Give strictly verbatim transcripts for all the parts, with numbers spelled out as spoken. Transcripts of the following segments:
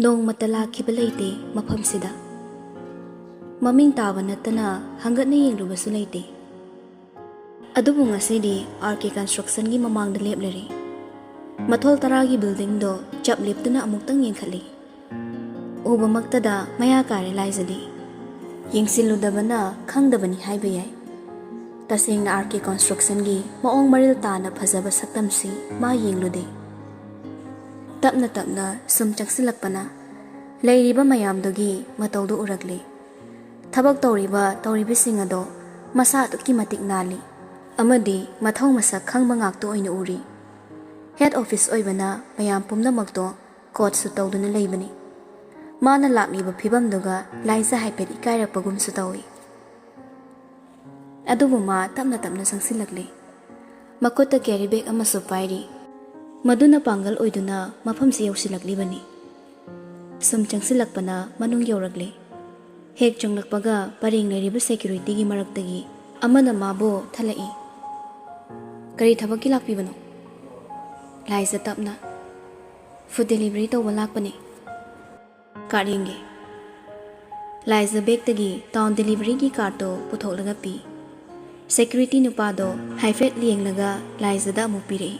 ꯅꯣꯡꯃꯇ ꯂꯥꯛꯈꯤꯕ ꯂꯩꯇꯦ ꯃꯐꯝꯁꯤꯗ꯫ ꯃꯃꯤꯡ ꯇꯥꯕ ꯅꯠꯇꯅ ꯍꯪꯒꯠꯅ ꯌꯦꯡꯂꯨꯕꯁꯨ ꯂꯩꯇꯦ꯫ ꯑꯗꯨꯕꯨ ꯉꯁꯤꯗꯤ ꯑꯥꯔ ꯀꯦ ꯀꯟꯁꯇ꯭ꯔꯛꯁꯟꯒꯤ ꯃꯃꯥꯡꯗ ꯂꯦꯞꯂꯔꯦ꯫ ꯃꯊꯣꯜ ꯇꯔꯥꯒꯤ ꯕꯤꯜꯗꯤꯡꯗꯣ ꯆꯞ ꯂꯦꯞꯇꯨꯅ ꯑꯃꯨꯛꯇꯪ ꯌꯦꯡꯈꯠꯂꯤ꯫ ꯎꯕꯃꯛꯇꯗ ꯃꯌꯥ ꯀꯥꯔꯦ ꯂꯥꯏꯖꯗꯤ꯫ ꯌꯦꯡꯁꯤꯜꯂꯨꯗꯕꯅ ꯈꯪꯗꯕꯅꯤ ꯍꯥꯏꯕ ꯌꯥꯏ꯫ ꯇꯁꯦꯡꯅ ꯑꯥꯔ ꯀꯦ ꯀꯟꯁꯇ꯭ꯔꯛꯁꯟꯒꯤ ꯃꯑꯣꯡ ꯃꯔꯤꯜ ꯇꯥꯅ ꯐꯖꯕ ꯁꯛꯇꯝꯁꯤ ꯃꯥ ꯌꯦꯡꯂꯨꯗꯦ꯫ ꯇꯞꯅ ꯇꯞꯅ ꯁꯨꯝ ꯆꯪꯁꯤꯜꯂꯛꯄꯅ ꯂꯩꯔꯤꯕ ꯃꯌꯥꯝꯗꯨꯒꯤ ꯃꯇꯧꯗꯨ ꯎꯔꯛꯂꯦ꯫ ꯊꯕꯛ ꯇꯧꯔꯤꯕ ꯇꯧꯔꯤꯕꯁꯤꯡ ꯑꯗꯣ ꯃꯁꯥ ꯑꯗꯨꯛꯀꯤ ꯃꯇꯤꯛ ꯅꯥꯜꯂꯤ ꯑꯃꯗꯤ ꯃꯊꯧ ꯃꯁꯛ ꯈꯪꯕ ꯉꯥꯛꯇ ꯑꯣꯏꯅ ꯎꯔꯤ꯫ ꯍꯦꯗ ꯑꯣꯐꯤꯁ ꯑꯣꯏꯕꯅ ꯃꯌꯥꯝ ꯄꯨꯝꯅꯃꯛꯇꯣ ꯀꯣꯠꯁꯨ ꯇꯧꯗꯨꯅ ꯂꯩꯕꯅꯤ꯫ ꯃꯥꯅ ꯂꯥꯛꯂꯤꯕ ꯐꯤꯕꯝꯗꯨꯒ ꯂꯥꯏꯖ ꯍꯥꯏꯐꯦꯠ ꯏꯀꯥꯏꯔꯛꯄꯒꯨꯝꯁꯨ ꯇꯧꯏ꯫ ꯑꯗꯨꯕꯨ ꯃꯥ ꯇꯞꯅ ꯇꯞꯅ ꯆꯪꯁꯤꯜꯂꯛꯂꯦ꯫ ꯃꯈꯨꯠꯇ ꯀꯦꯔꯤ ꯕꯦꯒ ꯑꯃꯁꯨ ꯄꯥꯏꯔꯤ꯫ ꯃꯗꯨꯅ ꯄꯥꯡꯒꯜ ꯑꯣꯏꯗꯨꯅ ꯃꯐꯝꯁꯤ ꯌꯧꯁꯤꯜꯂꯛꯂꯤꯕꯅꯤ꯫ ꯁꯨꯝ ꯆꯪꯁꯤꯜꯂꯛꯄꯅ ꯃꯅꯨꯡ ꯌꯧꯔꯛꯂꯦ꯫ ꯍꯦꯛ ꯆꯪꯂꯛꯄꯒ ꯄꯔꯦꯡ ꯂꯩꯔꯤꯕ ꯁꯦꯀ꯭ꯌꯨꯔꯤꯇꯤꯒꯤ ꯃꯔꯛꯇꯒꯤ ꯑꯃꯅ ꯃꯥꯕꯨ ꯊꯠꯂꯛꯏ꯫ "ꯀꯔꯤ ꯊꯕꯛꯀꯤ ꯂꯥꯛꯄꯤꯕꯅꯣ?" ꯂꯥꯏꯖ ꯇꯞꯅ, "ꯐꯨꯗ ꯗꯦꯂꯤꯚꯔꯤ ꯇꯧꯕ ꯂꯥꯛꯄꯅꯦ꯫" "ꯀꯥꯔꯗ ꯌꯦꯡꯒꯦ꯫" ꯂꯥꯏꯖ ꯕꯦꯒꯇꯒꯤ ꯇꯥꯎꯟ ꯗꯦꯂꯤꯚꯔꯤꯒꯤ ꯀꯥꯔꯗꯇꯣ ꯄꯨꯊꯣꯛꯂꯒ ꯄꯤ꯫ ꯁꯦꯀ꯭ꯌꯨꯔꯤꯇꯤ ꯅꯨꯄꯥꯗꯣ ꯍꯥꯏꯐꯦꯠ ꯌꯦꯡꯂꯒ ꯂꯥꯏꯖꯗ ꯑꯃꯨꯛ ꯄꯤꯔꯛꯏ꯫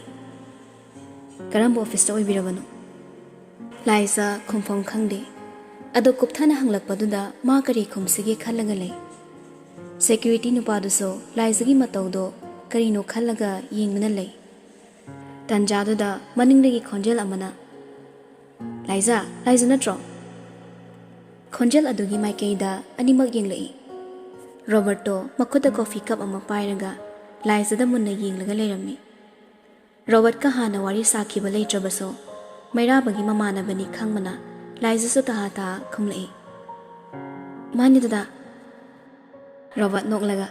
"ꯀꯔꯝꯕ ꯑꯣꯐꯤꯁꯇ ꯑꯣꯏꯕꯤꯔꯕꯅꯣ?" ꯂꯥꯏꯖ ꯈꯨꯝꯐꯝ ꯈꯪꯗꯦ꯫ ꯑꯗꯣ ꯀꯨꯞꯊꯅ ꯍꯪꯂꯛꯄꯗꯨꯗ ꯃꯥ ꯀꯔꯤ ꯈꯨꯝꯁꯤꯒꯦ ꯈꯜꯂꯒ ꯂꯩ꯫ ꯁꯦꯀ꯭ꯌꯨꯔꯤꯇꯤ ꯅꯨꯄꯥꯗꯨꯁꯨ ꯂꯥꯏꯖꯒꯤ ꯃꯇꯧꯗꯣ ꯀꯔꯤꯅꯣ ꯈꯜꯂꯒ ꯌꯦꯡꯗꯨꯅ ꯂꯩ꯫ ꯇꯟꯖꯥꯗꯨꯗ ꯃꯅꯤꯡꯗꯒꯤ ꯈꯣꯟꯖꯦꯜ ꯑꯃꯅ, "ꯂꯥꯏꯖ, ꯂꯥꯏꯖ ꯅꯠꯇ꯭ꯔꯣ?" ꯈꯣꯟꯖꯦꯜ ꯑꯗꯨꯒꯤ ꯃꯥꯏꯀꯩꯗ ꯑꯅꯤꯃꯛ ꯌꯦꯡꯂꯛꯏ꯫ ꯔꯣꯕꯔꯠꯇꯣ ꯃꯈꯨꯠꯇ ꯀꯣꯐꯤ ꯀꯞ ꯑꯃ ꯄꯥꯏꯔꯒ ꯂꯥꯏꯖꯗ ꯃꯨꯟꯅ ꯌꯦꯡꯂꯒ ꯂꯩꯔꯝꯃꯤ꯫ ꯔꯣꯕꯔꯠꯀ ꯍꯥꯟꯅ ꯋꯥꯔꯤ ꯁꯥꯈꯤꯕ ꯂꯩꯇ꯭ꯔꯕꯁꯨ, ꯃꯩꯔꯥꯕꯒꯤ ꯃꯃꯥꯟꯅꯕꯅꯤ ꯈꯪꯕꯅ ꯂꯥꯏꯖꯁꯨ ꯇꯍꯥ ꯇꯍꯥ ꯈꯨꯝꯂꯛꯏ꯫ "ꯃꯥꯅꯤ ꯗꯗꯥ꯫" ꯔꯣꯕꯔꯠ ꯅꯣꯛꯂꯒ,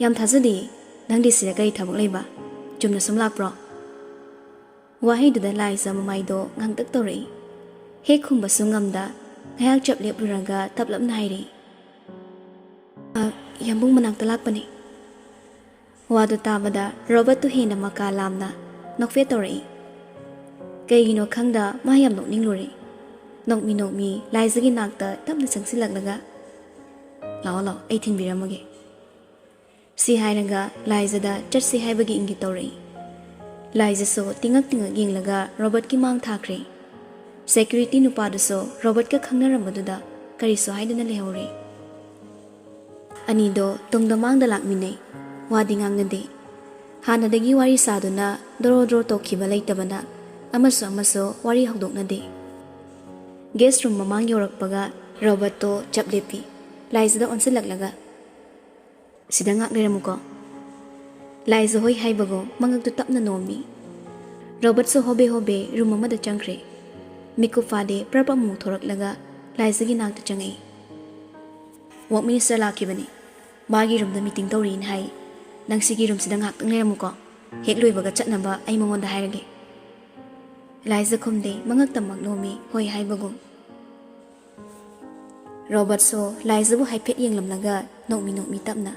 "ꯌꯥꯝ ꯊꯥꯖꯗꯦ꯫ ꯅꯪꯗꯤ ꯁꯤꯗ ꯀꯔꯤ ꯊꯕꯛ ꯂꯩꯕ? ꯆꯨꯝꯅ ꯁꯨꯝ ꯂꯥꯛꯄ꯭ꯔꯣ?" ꯋꯥꯍꯩꯗꯨꯗ ꯂꯥꯏꯖ ꯃꯃꯥꯏꯗꯣ ꯉꯥꯡꯇꯛ ꯇꯧꯔꯛꯏ꯫ ꯍꯦꯛ ꯈꯨꯝꯕꯁꯨ ꯉꯝꯗ ꯉꯥꯏꯍꯥꯛ ꯆꯞ ꯂꯦꯞꯂꯨꯔꯒ ꯇꯞꯂꯞꯅ ꯍꯥꯏꯔꯛꯏ, "ꯑ, ꯌꯥꯝꯕꯨꯡ ꯃꯅꯥꯛꯇ ꯂꯥꯛꯄꯅꯤ꯫" ꯋꯥꯗꯨ ꯇꯥꯕꯗ ꯔꯣꯕꯔꯠꯇꯨ ꯍꯦꯟꯅ ꯃꯀꯥ ꯂꯥꯝꯅ ꯅꯣꯛꯐꯦꯠ ꯇꯧꯔꯛꯏ꯫ ꯀꯩꯒꯤꯅꯣ ꯈꯪꯗ ꯃꯥ ꯌꯥꯝ ꯅꯣꯛꯅꯤꯡꯂꯨꯔꯦ꯫ ꯅꯣꯛꯃꯤ ꯅꯣꯛꯃꯤ ꯂꯥꯏꯖꯒꯤ ꯅꯥꯛꯇ ꯇꯞꯅ ꯆꯪꯁꯤꯜꯂꯛꯂꯒ, "ꯂꯥꯛꯑꯣ, ꯂꯥꯛꯑꯣ, ꯑꯩ ꯊꯤꯟꯕꯤꯔꯝꯃꯒꯦ"꯫ ꯁꯤ ꯍꯥꯏꯔꯒ ꯂꯥꯏꯖꯗ ꯆꯠꯁꯤ ꯍꯥꯏꯕꯒꯤ ꯏꯪꯒꯤꯠ ꯇꯧꯔꯛꯏ꯫ ꯂꯥꯏꯖꯁꯨ ꯇꯤꯉꯛ ꯇꯤꯉꯛ ꯌꯦꯡꯂꯒ ꯔꯣꯕꯔꯠꯀꯤ ꯃꯥꯡ ꯊꯥꯈ꯭ꯔꯦ꯫ ꯁꯦꯀ꯭ꯌꯨꯔꯤꯇꯤ ꯅꯨꯄꯥꯗꯨꯁꯨ ꯔꯣꯕꯔꯠꯀ ꯈꯪꯅꯔꯝꯕꯗꯨꯗ ꯀꯔꯤꯁꯨ ꯍꯥꯏꯗꯅ ꯂꯩꯍꯧꯔꯦ꯫ ꯑꯅꯤꯗꯣ ꯇꯨꯡꯗ ꯃꯥꯡꯗ ꯂꯥꯛꯃꯤꯟꯅꯩ꯫ ꯋꯥꯗꯤ ꯉꯥꯡꯅꯗꯦ꯫ ꯍꯥꯟꯅꯗꯒꯤ ꯋꯥꯔꯤ ꯁꯥꯗꯨꯅ ꯗ꯭ꯔꯣ ꯗ꯭ꯔꯣ ꯇꯧꯈꯤꯕ ꯂꯩꯇꯕꯅ ꯑꯃꯁꯨ ꯑꯃꯁꯨ ꯋꯥꯔꯤ ꯍꯧꯗꯣꯛꯅꯗꯦ꯫ ꯒꯦꯁ ꯔꯨꯝ ꯃꯃꯥꯡ ꯌꯧꯔꯛꯄꯒ ꯔꯣꯕꯔꯠꯇꯣ ꯆꯞ ꯂꯦꯞꯄꯤ꯫ ꯂꯥꯏꯖꯗ ꯑꯣꯟꯁꯤꯜꯂꯛꯂꯒ, "ꯁꯤꯗ ꯉꯥꯛ ꯂꯩꯔꯝꯃꯨꯀꯣ"꯫ ꯂꯥꯏꯖ ꯍꯣꯏ ꯍꯥꯏꯕꯒꯨꯝ ꯃꯉꯛꯇꯨ ꯇꯞꯅ ꯅꯣꯝꯃꯤ꯫ ꯔꯣꯕꯔꯠꯁꯨ ꯍꯣꯕꯦ ꯍꯣꯕꯦ ꯔꯨꯝ ꯑꯃꯗ ꯆꯪꯈ꯭ꯔꯦ꯫ ꯃꯤꯀꯨꯞ ꯐꯥꯗꯦ ꯄ꯭ꯔꯞ ꯑꯃꯨꯛ ꯊꯣꯔꯛꯂꯒ ꯂꯥꯏꯖꯒꯤ ꯅꯥꯛꯇ ꯆꯪꯉꯛꯏ꯫ "ꯋꯥꯛ ꯃꯤꯅꯤꯁꯇꯔ ꯂꯥꯛꯈꯤꯕꯅꯤ꯫ ꯃꯥꯒꯤ ꯔꯨꯝꯗ ꯃꯤꯇꯤꯡ ꯇꯧꯔꯤꯅ ꯍꯥꯏ꯫ ꯅꯪ ꯁꯤꯒꯤ ꯔꯨꯝꯁꯤꯗ ꯉꯥꯏꯍꯥꯛꯇꯪ ꯂꯩꯔꯝꯃꯨꯀꯣ꯫ ꯍꯦꯛ ꯂꯣꯏꯕꯒ ꯆꯠꯅꯕ ꯑꯩ ꯃꯉꯣꯟꯗ ꯍꯥꯏꯔꯒꯦ"꯫ ꯂꯥꯏꯖ ꯈꯨꯝꯗꯦ, ꯃꯉꯛꯇꯃꯛ ꯅꯣꯝꯃꯤ, ꯍꯣꯏ ꯍꯥꯏꯕꯒꯨꯝ꯫ ꯔꯣꯕꯔꯠꯁꯨ ꯂꯥꯏꯖꯕꯨ ꯍꯥꯏꯐꯦꯠ ꯌꯦꯡꯂꯝꯂꯒ ꯅꯣꯛꯃꯤ ꯅꯣꯛꯃꯤ ꯇꯞꯅ,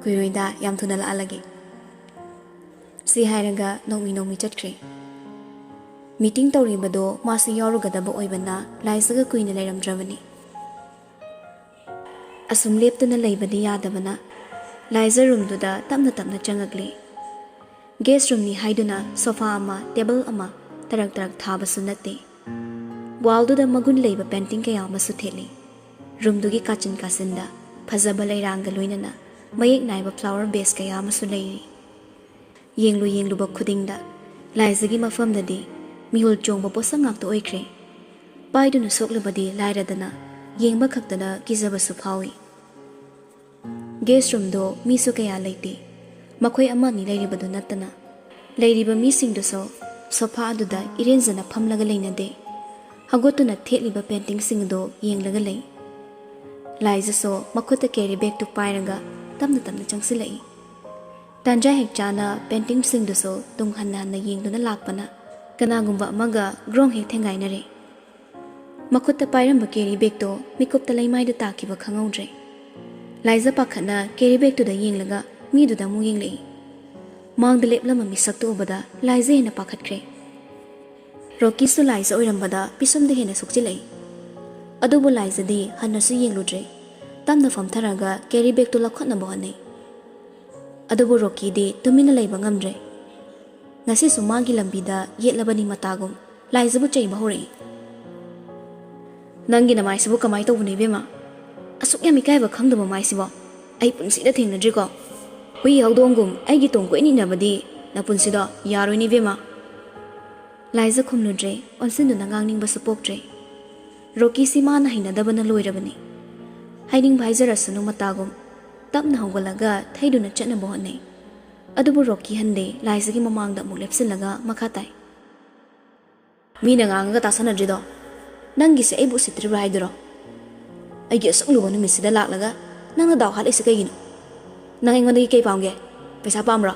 "ꯀꯨꯏꯔꯣꯏꯗ, ꯌꯥꯝ ꯊꯨꯅ ꯂꯥꯛꯍꯜꯂꯒꯦ"꯫ ꯁꯤ ꯍꯥꯏꯔꯒ ꯅꯣꯛꯃꯤ ꯅꯣꯛꯃꯤ ꯆꯠꯈ꯭ꯔꯦ꯫ ꯃꯤꯇꯤꯡ ꯇꯧꯔꯤꯕꯗꯣ ꯃꯥꯁꯨ ꯌꯥꯎꯔꯨꯒꯗꯕ ꯑꯣꯏꯕꯅ ꯂꯥꯏꯖꯒ ꯀꯨꯏꯅ ꯂꯩꯔꯝꯗ꯭ꯔꯕꯅꯤ꯫ ꯑꯁꯨꯝ ꯂꯦꯞꯇꯨꯅ ꯂꯩꯕꯗꯤ ꯌꯥꯗꯕꯅ ꯂꯥꯏꯖ ꯔꯨꯝꯗꯨꯗ ꯇꯞꯅ ꯇꯞꯅ ꯆꯪꯉꯛꯂꯦ꯫ ꯒꯦꯁ ꯔꯨꯝꯅꯤ ꯍꯥꯏꯗꯨꯅ ꯁꯣꯐꯥ ꯑꯃ, ꯇꯦꯕꯜ ꯑꯃ ꯇꯔꯛ ꯇꯔꯛ ꯊꯥꯕꯁꯨ ꯅꯠꯇꯦ꯫ ꯋꯥꯜꯗꯨꯗ ꯃꯒꯨꯟ ꯂꯩꯕ ꯄꯦꯟꯇꯤꯡ ꯀꯌꯥ ꯑꯃꯁꯨ ꯊꯦꯠꯂꯤ꯫ ꯔꯨꯝꯗꯨꯒꯤ ꯀꯥꯆꯤꯟ ꯀꯥꯆꯤꯟꯗ ꯐꯖꯕ ꯂꯩꯔꯥꯡꯒ ꯂꯣꯏꯅꯅ ꯃꯌꯦꯛ ꯅꯥꯏꯕ ꯐ꯭ꯂꯥꯋꯔ ꯚꯦꯁ ꯀꯌꯥ ꯑꯃꯁꯨ ꯂꯩꯔꯤ꯫ ꯌꯦꯡꯂꯨ ꯌꯦꯡꯂꯨꯕ ꯈꯨꯗꯤꯡꯗ ꯂꯥꯏꯖꯒꯤ ꯃꯐꯝꯗꯗꯤ ꯃꯤꯍꯨꯜ ꯆꯣꯡꯕ ꯄꯣꯠꯁꯛ ꯉꯥꯛꯇ ꯑꯣꯏꯈ꯭ꯔꯦ꯫ ꯄꯥꯏꯗꯨꯅ ꯁꯣꯛꯂꯨꯕꯗꯤ ꯂꯥꯏꯔꯗꯅ ꯌꯦꯡꯕ ꯈꯛꯇꯗ ꯀꯤꯖꯕꯁꯨ ꯐꯥꯎꯏ꯫ ꯒꯦꯁ ꯔꯨꯝꯗꯣ ꯃꯤꯁꯨ ꯀꯌꯥ ꯂꯩꯇꯦ, ꯃꯈꯣꯏ ꯑꯃ ꯑꯅꯤ ꯂꯩꯔꯤꯕꯗꯨ ꯅꯠꯇꯅ꯫ ꯂꯩꯔꯤꯕ ꯃꯤꯁꯤꯡꯗꯨꯁꯨ ꯁꯣꯐꯥ ꯑꯗꯨꯗ ꯏꯔꯦꯟꯖꯅ ꯐꯝꯂꯒ ꯂꯩꯅꯗꯦ꯫ ꯍꯧꯒꯠꯇꯨꯅ ꯊꯦꯠꯂꯤꯕ ꯄꯦꯟꯇꯤꯡꯁꯤꯡ ꯑꯗꯨ ꯌꯦꯡꯂꯒ ꯂꯩ꯫ ꯂꯥꯏꯖꯁꯨ ꯃꯈꯨꯠꯇ ꯀꯦꯔꯤ ꯕꯦꯒꯇꯨ ꯄꯥꯏꯔꯒ ꯇꯞꯅ ꯇꯞꯅ ꯆꯪꯁꯤꯜꯂꯛꯏ꯫ ꯇꯥꯟꯖꯥ ꯍꯦꯛ ꯆꯥꯅ ꯄꯦꯟꯇꯤꯡꯁꯤꯡꯗꯨꯁꯨ ꯇꯨꯡ ꯍꯟꯅ ꯍꯟꯅ ꯌꯦꯡꯗꯨꯅ ꯂꯥꯛꯄꯅ ꯀꯅꯥꯒꯨꯝꯕ ꯑꯃꯒ ꯒ꯭ꯔꯣꯡ ꯍꯦꯛ ꯊꯦꯡꯒꯥꯏꯅꯔꯦ꯫ ꯃꯈꯨꯠꯇ ꯄꯥꯏꯔꯝꯕ ꯀꯦꯔꯤ ꯕꯦꯒꯇꯣ ꯃꯤꯀꯨꯞꯇ ꯂꯩꯃꯥꯏꯗ ꯇꯥꯈꯤꯕ ꯈꯪꯍꯧꯗ꯭ꯔꯦ꯫ ꯂꯥꯏꯖ ꯄꯥꯈꯠꯅ ꯀꯦꯔꯤ ꯕꯦꯒꯇꯨꯗ ꯌꯦꯡꯂꯒ ꯃꯤꯗꯨꯗ ꯑꯃꯨꯛ ꯌꯦꯡꯂꯛꯏ꯫ ꯃꯥꯡꯗ ꯂꯦꯞꯂꯝꯕ ꯃꯤꯁꯛꯇꯨ ꯎꯕꯗ ꯂꯥꯏꯖ ꯍꯦꯟꯅ ꯄꯥꯈꯠꯈ꯭ꯔꯦ꯫ ꯔꯣꯀꯤꯁꯨ ꯂꯥꯏꯖ ꯑꯣꯏꯔꯝꯕꯗ ꯄꯤꯁꯨꯝꯗ ꯍꯦꯟꯅ ꯁꯨꯛꯆꯤꯜꯂꯛꯏ꯫ ꯑꯗꯨꯕꯨ ꯂꯥꯏꯖꯗꯤ ꯍꯟꯅꯁꯨ ꯌꯦꯡꯂꯨꯗ꯭ꯔꯦ꯫ ꯇꯞꯅ ꯐꯝꯊꯔꯒ ꯀꯦꯔꯤ ꯕꯦꯒꯇꯨ ꯂꯧꯈꯠꯅꯕ ꯍꯣꯠꯅꯩ꯫ ꯑꯗꯨꯕꯨ ꯔꯣꯀꯤꯗꯤ ꯇꯨꯃꯤꯟꯅ ꯂꯩꯕ ꯉꯝꯗ꯭ꯔꯦ꯫ ꯉꯁꯤꯁꯨ ꯃꯥꯒꯤ ꯂꯝꯕꯤꯗ ꯌꯦꯠꯂꯕꯅꯤ ꯃꯇꯥꯒꯨꯝ꯫ ꯂꯥꯏꯖꯕꯨ ꯆꯩꯕ ꯍꯧꯔꯛꯏ꯫ "ꯅꯪꯒꯤ ꯅꯃꯥꯏꯁꯤꯕꯨ ꯀꯃꯥꯏ ꯇꯧꯕꯅꯣ ꯏꯕꯦꯝꯃ? ꯑꯁꯨꯛ ꯌꯥꯝ ꯏꯀꯥꯏꯕ ꯈꯪꯗꯕ ꯃꯥꯏꯁꯤꯕꯣ ꯑꯩ ꯄꯨꯟꯁꯤꯗ ꯊꯦꯡꯅꯗ꯭ꯔꯤꯀꯣ꯫ ꯍꯨꯏ ꯍꯧꯗꯣꯡꯒꯨꯝ ꯑꯩꯒꯤ ꯇꯣꯡ ꯀꯣꯏꯅ ꯏꯟꯅꯕꯗꯤ ꯅꯄꯨꯟꯁꯤꯗꯣ ꯌꯥꯔꯣꯏꯅꯦ ꯏꯕꯦꯝꯃ꯫" ꯂꯥꯏꯖ ꯈꯨꯝꯂꯨꯗ꯭ꯔꯦ, ꯑꯣꯟꯁꯤꯟꯗꯨꯅ ꯉꯥꯡꯅꯤꯡꯕꯁꯨ ꯄꯣꯛꯇ꯭ꯔꯦ꯫ ꯔꯣꯀꯤꯁꯤ ꯃꯥꯅ ꯍꯩꯅꯗꯕꯅ ꯂꯣꯏꯔꯕꯅꯤ꯫ ꯍꯥꯏꯅꯤꯡꯕ ꯍꯥꯏꯖꯔꯁꯅꯨ ꯃꯇꯥꯒꯨꯝ꯫ ꯇꯞꯅ ꯍꯧꯒꯠꯂꯒ ꯊꯩꯗꯨꯅ ꯆꯠꯅꯕ ꯍꯣꯠꯅꯩ꯫ ꯑꯗꯨꯕꯨ ꯔꯣꯀꯤ ꯍꯟꯗꯦ, ꯂꯥꯏꯖꯒꯤ ꯃꯃꯥꯡꯗ ꯑꯃꯨꯛ ꯂꯦꯞꯁꯤꯜꯂꯒ ꯃꯈꯥ ꯇꯥꯏ꯫ "ꯃꯤꯅ ꯉꯥꯡꯉꯒ ꯇꯥꯁꯟꯅꯗ꯭ꯔꯤꯗꯣ ꯅꯪꯒꯤꯁꯦ ꯑꯩꯕꯨ ꯎꯁꯤꯠꯇ꯭ꯔꯤꯕ꯭ꯔꯥ ꯍꯥꯏꯗꯨꯔꯣ? ꯑꯩꯒꯤ ꯑꯁꯨꯛ ꯂꯨꯕ ꯅꯨꯃꯤꯠꯁꯤꯗ ꯂꯥꯛꯂꯒ ꯅꯪꯅ ꯗꯥꯎ ꯍꯥꯠꯂꯤꯁꯦ ꯀꯩꯒꯤꯅꯣ? ꯅꯪ ꯑꯩꯉꯣꯟꯗꯒꯤ ꯀꯩ ꯄꯥꯝꯒꯦ? ꯄꯩꯁꯥ ꯄꯥꯝꯕ꯭ꯔꯣ?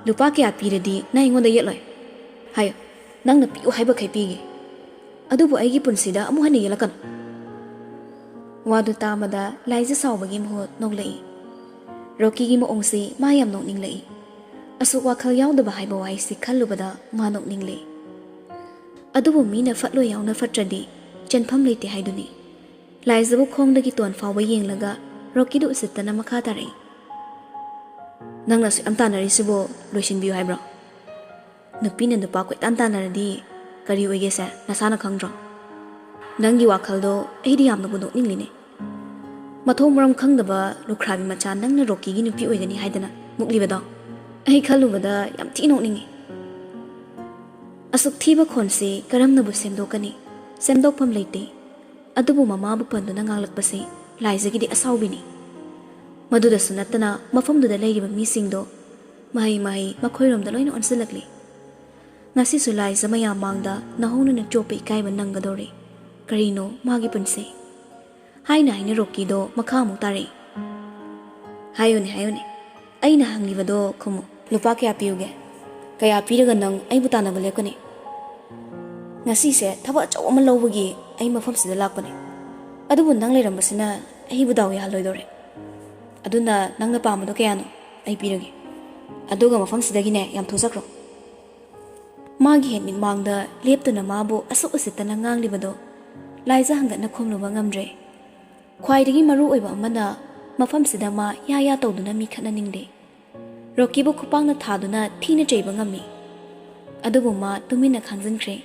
ꯂꯨꯄꯥ ꯀꯌꯥ ꯄꯤꯔꯗꯤ ꯅꯪ ꯑꯩꯉꯣꯟꯗ ꯌꯦꯠꯂꯣꯏ? ꯍꯥꯏꯌꯨ, ꯅꯪꯅ ꯄꯤꯌꯨ ꯍꯥꯏꯕꯈꯩ ꯄꯤꯒꯦ꯫ ꯑꯗꯨꯕꯨ ꯑꯩꯒꯤ ꯄꯨꯟꯁꯤꯗ ꯑꯃꯨꯛ ꯍꯟꯅ ꯌꯦꯠꯂꯛꯀꯅꯨ꯫" ꯋꯥꯗꯨ ꯇꯥꯕꯗ ꯂꯥꯏꯖ ꯁꯥꯎꯕꯒꯤ ꯃꯍꯨꯠ ꯅꯣꯛꯂꯛꯏ꯫ ꯔꯣꯀꯤꯒꯤ ꯃꯑꯣꯡꯁꯤ ꯃꯥ ꯌꯥꯝ ꯅꯣꯛꯅꯤꯡꯂꯛꯏ꯫ ꯑꯁꯨꯛ ꯋꯥꯈꯜ ꯌꯥꯎꯗꯕ ꯍꯥꯏꯕ ꯋꯥꯍꯩꯁꯤ ꯈꯜꯂꯨꯕꯗ ꯃꯥ ꯅꯣꯛꯅꯤꯡꯂꯦ꯫ ꯑꯗꯨꯕꯨ ꯃꯤꯅ ꯐꯠꯂꯣꯏ ꯌꯥꯎꯅ ꯐꯠꯇ꯭ꯔꯗꯤ ꯆꯦꯟꯐꯝ ꯂꯩꯇꯦ ꯍꯥꯏꯗꯨꯅꯤ꯫ ꯂꯥꯏꯖꯕꯨ ꯈꯣꯡꯗꯒꯤ ꯇꯣꯟ ꯐꯥꯎꯕ ꯌꯦꯡꯂꯒ ꯔꯣꯀꯤꯗꯨ ꯎꯁꯤꯠꯇꯅ ꯃꯈꯥ ꯇꯥꯔꯛꯏ꯫ "ꯅꯪꯅ ꯑꯁꯨꯛ ꯌꯥꯝ ꯇꯥꯟꯅꯔꯤꯁꯤꯕꯨ ꯂꯣꯏꯁꯤꯟꯕꯤꯌꯨ ꯍꯥꯏꯕ꯭ꯔꯣ? ꯅꯨꯄꯤꯅ ꯅꯨꯄꯥ ꯀꯣꯏꯇꯥꯟ ꯇꯥꯟꯅꯔꯗꯤ ꯀꯔꯤ ꯑꯣꯏꯒꯦꯁꯦ ꯅꯁꯥꯅ ꯈꯪꯗ꯭ꯔꯣ? ꯅꯪꯒꯤ ꯋꯥꯈꯜꯗꯣ ꯑꯩꯗꯤ ꯌꯥꯝꯅꯕꯨ ꯅꯣꯛꯅꯤꯡꯂꯤꯅꯦ꯫ ꯃꯊꯣꯡ ꯃꯔꯝ ꯈꯪꯗꯕ ꯂꯨꯈ꯭ꯔꯥꯕꯤ ꯃꯆꯥ ꯅꯪꯅ ꯔꯣꯀꯤꯒꯤ ꯅꯨꯄꯤ ꯑꯣꯏꯒꯅꯤ ꯍꯥꯏꯗꯅ ꯃꯨꯛꯂꯤꯕꯗꯣ ꯑꯩ ꯈꯜꯂꯨꯕꯗ ꯌꯥꯝ ꯊꯤ ꯅꯣꯛꯅꯤꯡꯉꯤ꯫" ꯑꯁꯨꯛ ꯊꯤꯕ ꯈꯣꯟꯁꯤ ꯀꯔꯝꯅꯕꯨ ꯁꯦꯝꯗꯣꯛꯀꯅꯤ? ꯁꯦꯝꯗꯣꯛꯐꯝ ꯂꯩꯇꯦ꯫ ꯑꯗꯨꯕꯨ ꯃꯃꯥꯕꯨ ꯄꯟꯗꯨꯅ ꯉꯥꯡꯂꯛꯄꯁꯤ ꯂꯥꯏꯖꯒꯤꯗꯤ ꯑꯁꯥꯎꯕꯤꯅꯤ꯫ ꯃꯗꯨꯗꯁꯨ ꯅꯠꯇꯅ ꯃꯐꯝꯗꯨꯗ ꯂꯩꯔꯤꯕ ꯃꯤꯁꯤꯡꯗꯣ ꯃꯍꯩ ꯃꯍꯩ ꯃꯈꯣꯏꯔꯣꯝꯗ ꯂꯣꯏꯅ ꯑꯣꯟꯁꯤꯜꯂꯛꯂꯤ꯫ ꯉꯁꯤꯁꯨ ꯂꯥꯏꯖ ꯃꯌꯥꯝ ꯃꯥꯡꯗ ꯅꯧꯍꯧꯅꯅ ꯆꯣꯞꯄ ꯏꯀꯥꯏꯕ ꯅꯪꯒꯗꯧꯔꯦ꯫ ꯀꯔꯤꯅꯣ ꯃꯥꯒꯤ ꯄꯨꯟꯁꯤ? ꯍꯥꯏꯅ ꯍꯥꯏꯅ ꯔꯣꯀꯤꯗꯣ ꯃꯈꯥ ꯑꯃꯨꯛ ꯇꯥꯔꯛꯏ꯫ "ꯍꯥꯏꯌꯨꯅꯦ, ꯍꯥꯏꯌꯨꯅꯦ, ꯑꯩꯅ ꯍꯪꯂꯤꯕꯗꯣ ꯈꯨꯝꯃꯨ꯫ ꯂꯨꯄꯥ ꯀꯌꯥ ꯄꯤꯌꯨꯒꯦ? ꯀꯌꯥ ꯄꯤꯔꯒ ꯅꯪ ꯑꯩꯕꯨ ꯇꯥꯟꯅꯕ ꯂꯦꯞꯀꯅꯤ? ꯉꯁꯤꯁꯦ ꯊꯕꯛ ꯑꯆꯧꯕ ꯑꯃ ꯂꯧꯕꯒꯤ ꯑꯩ ꯃꯐꯝꯁꯤꯗ ꯂꯥꯛꯄꯅꯦ꯫ ꯑꯗꯨꯕꯨ ꯅꯪ ꯂꯩꯔꯝꯕꯁꯤꯅ ꯑꯩꯕꯨ ꯗꯥꯎ ꯌꯥꯍꯜꯂꯣꯏꯗꯧꯔꯦ꯫ ꯑꯗꯨꯅ ꯅꯪꯅ ꯄꯥꯝꯕꯗꯣ ꯀꯌꯥꯅꯣ? ꯑꯩ ꯄꯤꯔꯒꯦ꯫ ꯑꯗꯨꯒ ꯃꯐꯝꯁꯤꯗꯒꯤꯅꯦ ꯌꯥꯝ ꯊꯨꯖꯈ꯭ꯔꯣ꯫" ꯃꯥꯒꯤ ꯍꯦꯠꯃꯤꯠ ꯃꯥꯡꯗ ꯂꯦꯞꯇꯨꯅ ꯃꯥꯕꯨ ꯑꯁꯨꯛ ꯎꯁꯤꯠꯇꯅ ꯉꯥꯡꯂꯤꯕꯗꯣ ꯂꯥꯏꯖꯥ ꯍꯪꯒꯠꯅ ꯈꯣꯝꯂꯨꯕ ꯉꯝꯗ꯭ꯔꯦ꯫ ꯈ꯭ꯋꯥꯏꯗꯒꯤ ꯃꯔꯨ ꯑꯣꯏꯕ ꯑꯃꯅ, ꯃꯐꯝꯁꯤꯗ ꯃꯥ ꯌꯥ ꯌꯥ ꯇꯧꯗꯨꯅ ꯃꯤ ꯈꯠꯅꯅꯤꯡꯗꯦ꯫ ꯔꯣꯀꯤꯕꯨ ꯈꯨꯄꯥꯛꯅ ꯊꯥꯗꯨꯅ ꯊꯤꯅ ꯆꯩꯕ ꯉꯝꯃꯤ꯫ ꯑꯗꯨꯕꯨ ꯃꯥ ꯇꯨꯃꯤꯟꯅ ꯈꯥꯡꯖꯤꯟꯈ꯭ꯔꯦ꯫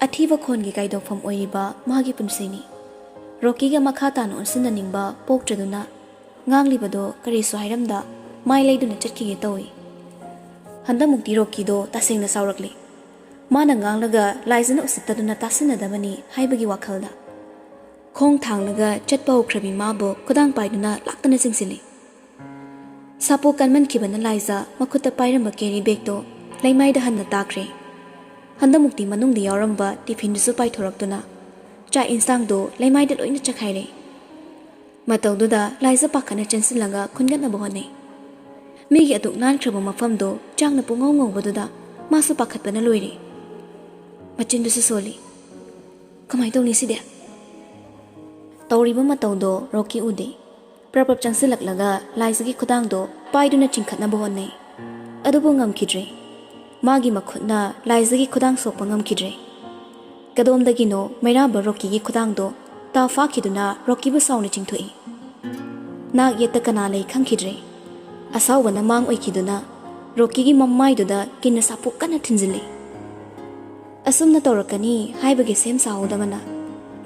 ꯑꯊꯤꯕ ꯈꯣꯟꯒꯤ ꯀꯥꯏꯗꯣꯛꯐꯝ ꯑꯣꯏꯔꯤꯕ ꯃꯥꯒꯤ ꯄꯨꯟꯁꯤꯅꯤ꯫ ꯔꯣꯀꯤꯒ ꯃꯈꯥ ꯇꯥꯅ ꯑꯣꯟꯁꯤꯟꯅꯅꯤꯡꯕ ꯄꯣꯛꯇ꯭ꯔꯗꯨꯅ ꯉꯥꯡꯂꯤꯕꯗꯣ ꯀꯔꯤꯁꯨ ꯍꯥꯏꯔꯝꯗ ꯃꯥꯏ ꯂꯩꯗꯨꯅ ꯆꯠꯈꯤꯒꯦ ꯇꯧꯏ꯫ ꯍꯟꯗꯛꯃꯨꯛꯇꯤ ꯔꯣꯀꯤꯗꯣ ꯇꯁꯦꯡꯅ ꯁꯥꯎꯔꯛꯂꯤ꯫ ꯃꯥꯅ ꯉꯥꯡꯂꯒ ꯂꯥꯏꯖꯅ ꯎꯁꯤꯠꯇꯗꯨꯅ ꯇꯥꯁꯤꯟꯅꯗꯕꯅꯤ ꯍꯥꯏꯕꯒꯤ ꯋꯥꯈꯜꯗ꯫ ꯈꯣꯡ ꯊꯥꯡꯂꯒ ꯆꯠꯄ ꯍꯧꯈ꯭ꯔꯕꯤ ꯃꯥꯕꯨ ꯈꯨꯗꯥꯡ ꯄꯥꯏꯗꯨꯅ ꯂꯥꯛꯇꯅ ꯆꯤꯡꯁꯤꯜꯂꯤ꯫ ꯁꯥꯄꯣ ꯀꯟꯃꯟꯈꯤꯕꯅ ꯂꯥꯏꯖ ꯃꯈꯨꯠꯇ ꯄꯥꯏꯔꯝꯕ ꯀꯦꯔꯤ ꯕꯦꯒꯇꯣ ꯂꯩꯃꯥꯏꯗ ꯍꯟꯅ ꯇꯥꯈ꯭ꯔꯦ꯫ ꯍꯟꯗꯛꯃꯨꯛꯇꯤ ꯃꯅꯨꯡꯗ ꯌꯥꯎꯔꯝꯕ ꯇꯤꯐꯤꯟꯗꯨꯁꯨ ꯄꯥꯏꯊꯣꯔꯛꯇꯨꯅ ꯆꯥꯛ ꯏꯟꯁꯥꯡꯗꯣ ꯂꯩꯃꯥꯏꯗ ꯂꯣꯏꯅ ꯆꯈꯥꯏꯔꯦ꯫ ꯃꯇꯧꯗꯨꯗ ꯂꯥꯏꯖ ꯄꯥꯈꯠꯅ ꯆꯦꯟꯁꯤꯜꯂꯒ ꯈꯨꯟꯒꯠꯅꯕ ꯍꯣꯠꯅꯩ꯫ ꯃꯤꯒꯤ ꯑꯗꯨꯛ ꯅꯥꯟꯈ꯭ꯔꯕ ꯃꯐꯝꯗꯣ ꯆꯥꯛꯅ ꯄꯨꯡꯉꯧ ꯉꯧꯕꯗꯨꯗ ꯃꯥꯁꯨ ꯄꯥꯈꯠꯄꯅ ꯂꯣꯏꯔꯦ꯫ ꯃꯆꯤꯟꯗꯨꯁꯨ ꯁꯣꯜꯂꯤ꯫ "ꯀꯃꯥꯏꯅ ꯇꯧꯅꯤ ꯁꯤꯗꯤ?" ꯇꯧꯔꯤꯕ ꯃꯇꯧꯗꯣ ꯔꯣꯀꯤ ꯎꯗꯦ꯫ ꯄ꯭ꯔꯞ ꯄ꯭ꯔꯞ ꯆꯪꯁꯤꯜꯂꯛꯂꯒ ꯂꯥꯏꯖꯒꯤ ꯈꯨꯗꯥꯡꯗꯣ ꯄꯥꯏꯗꯨꯅ ꯆꯤꯡꯈꯠꯅꯕ ꯍꯣꯠꯅꯩ꯫ ꯑꯗꯨꯕꯨ ꯉꯝꯈꯤꯗ꯭ꯔꯦ꯫ ꯃꯥꯒꯤ ꯃꯈꯨꯠꯅ ꯂꯥꯏꯖꯒꯤ ꯈꯨꯗꯥꯡ ꯁꯣꯛꯄ ꯉꯝꯈꯤꯗ꯭ꯔꯦ꯫ ꯀꯗꯣꯝꯗꯒꯤꯅꯣ ꯃꯩꯔꯥꯕ ꯔꯣꯀꯤꯒꯤ ꯈꯨꯗꯥꯡꯗꯣ ꯇꯥ ꯐꯥꯈꯤꯗꯨꯅ ꯔꯣꯀꯤꯕꯨ ꯁꯥꯎꯅ ꯆꯤꯡꯊꯣꯛꯏ꯫ ꯅꯥꯛ ꯌꯦꯠꯇ ꯀꯅꯥ ꯂꯩ ꯈꯪꯈꯤꯗ꯭ꯔꯦ꯫ ꯑꯁꯥꯎꯕꯅ ꯃꯥꯡ ꯑꯣꯏꯈꯤꯗꯨꯅ ꯔꯣꯀꯤꯒꯤ ꯃꯃꯥꯏꯗꯨꯗ ꯀꯤꯟꯅ ꯁꯥꯄꯣꯛ ꯀꯟꯅ ꯊꯤꯟꯖꯤꯜꯂꯤ꯫ ꯑꯁꯨꯝꯅ ꯇꯧꯔꯛꯀꯅꯤ ꯍꯥꯏꯕꯒꯤ ꯁꯦꯝ ꯁꯥꯍꯧꯗꯕꯅ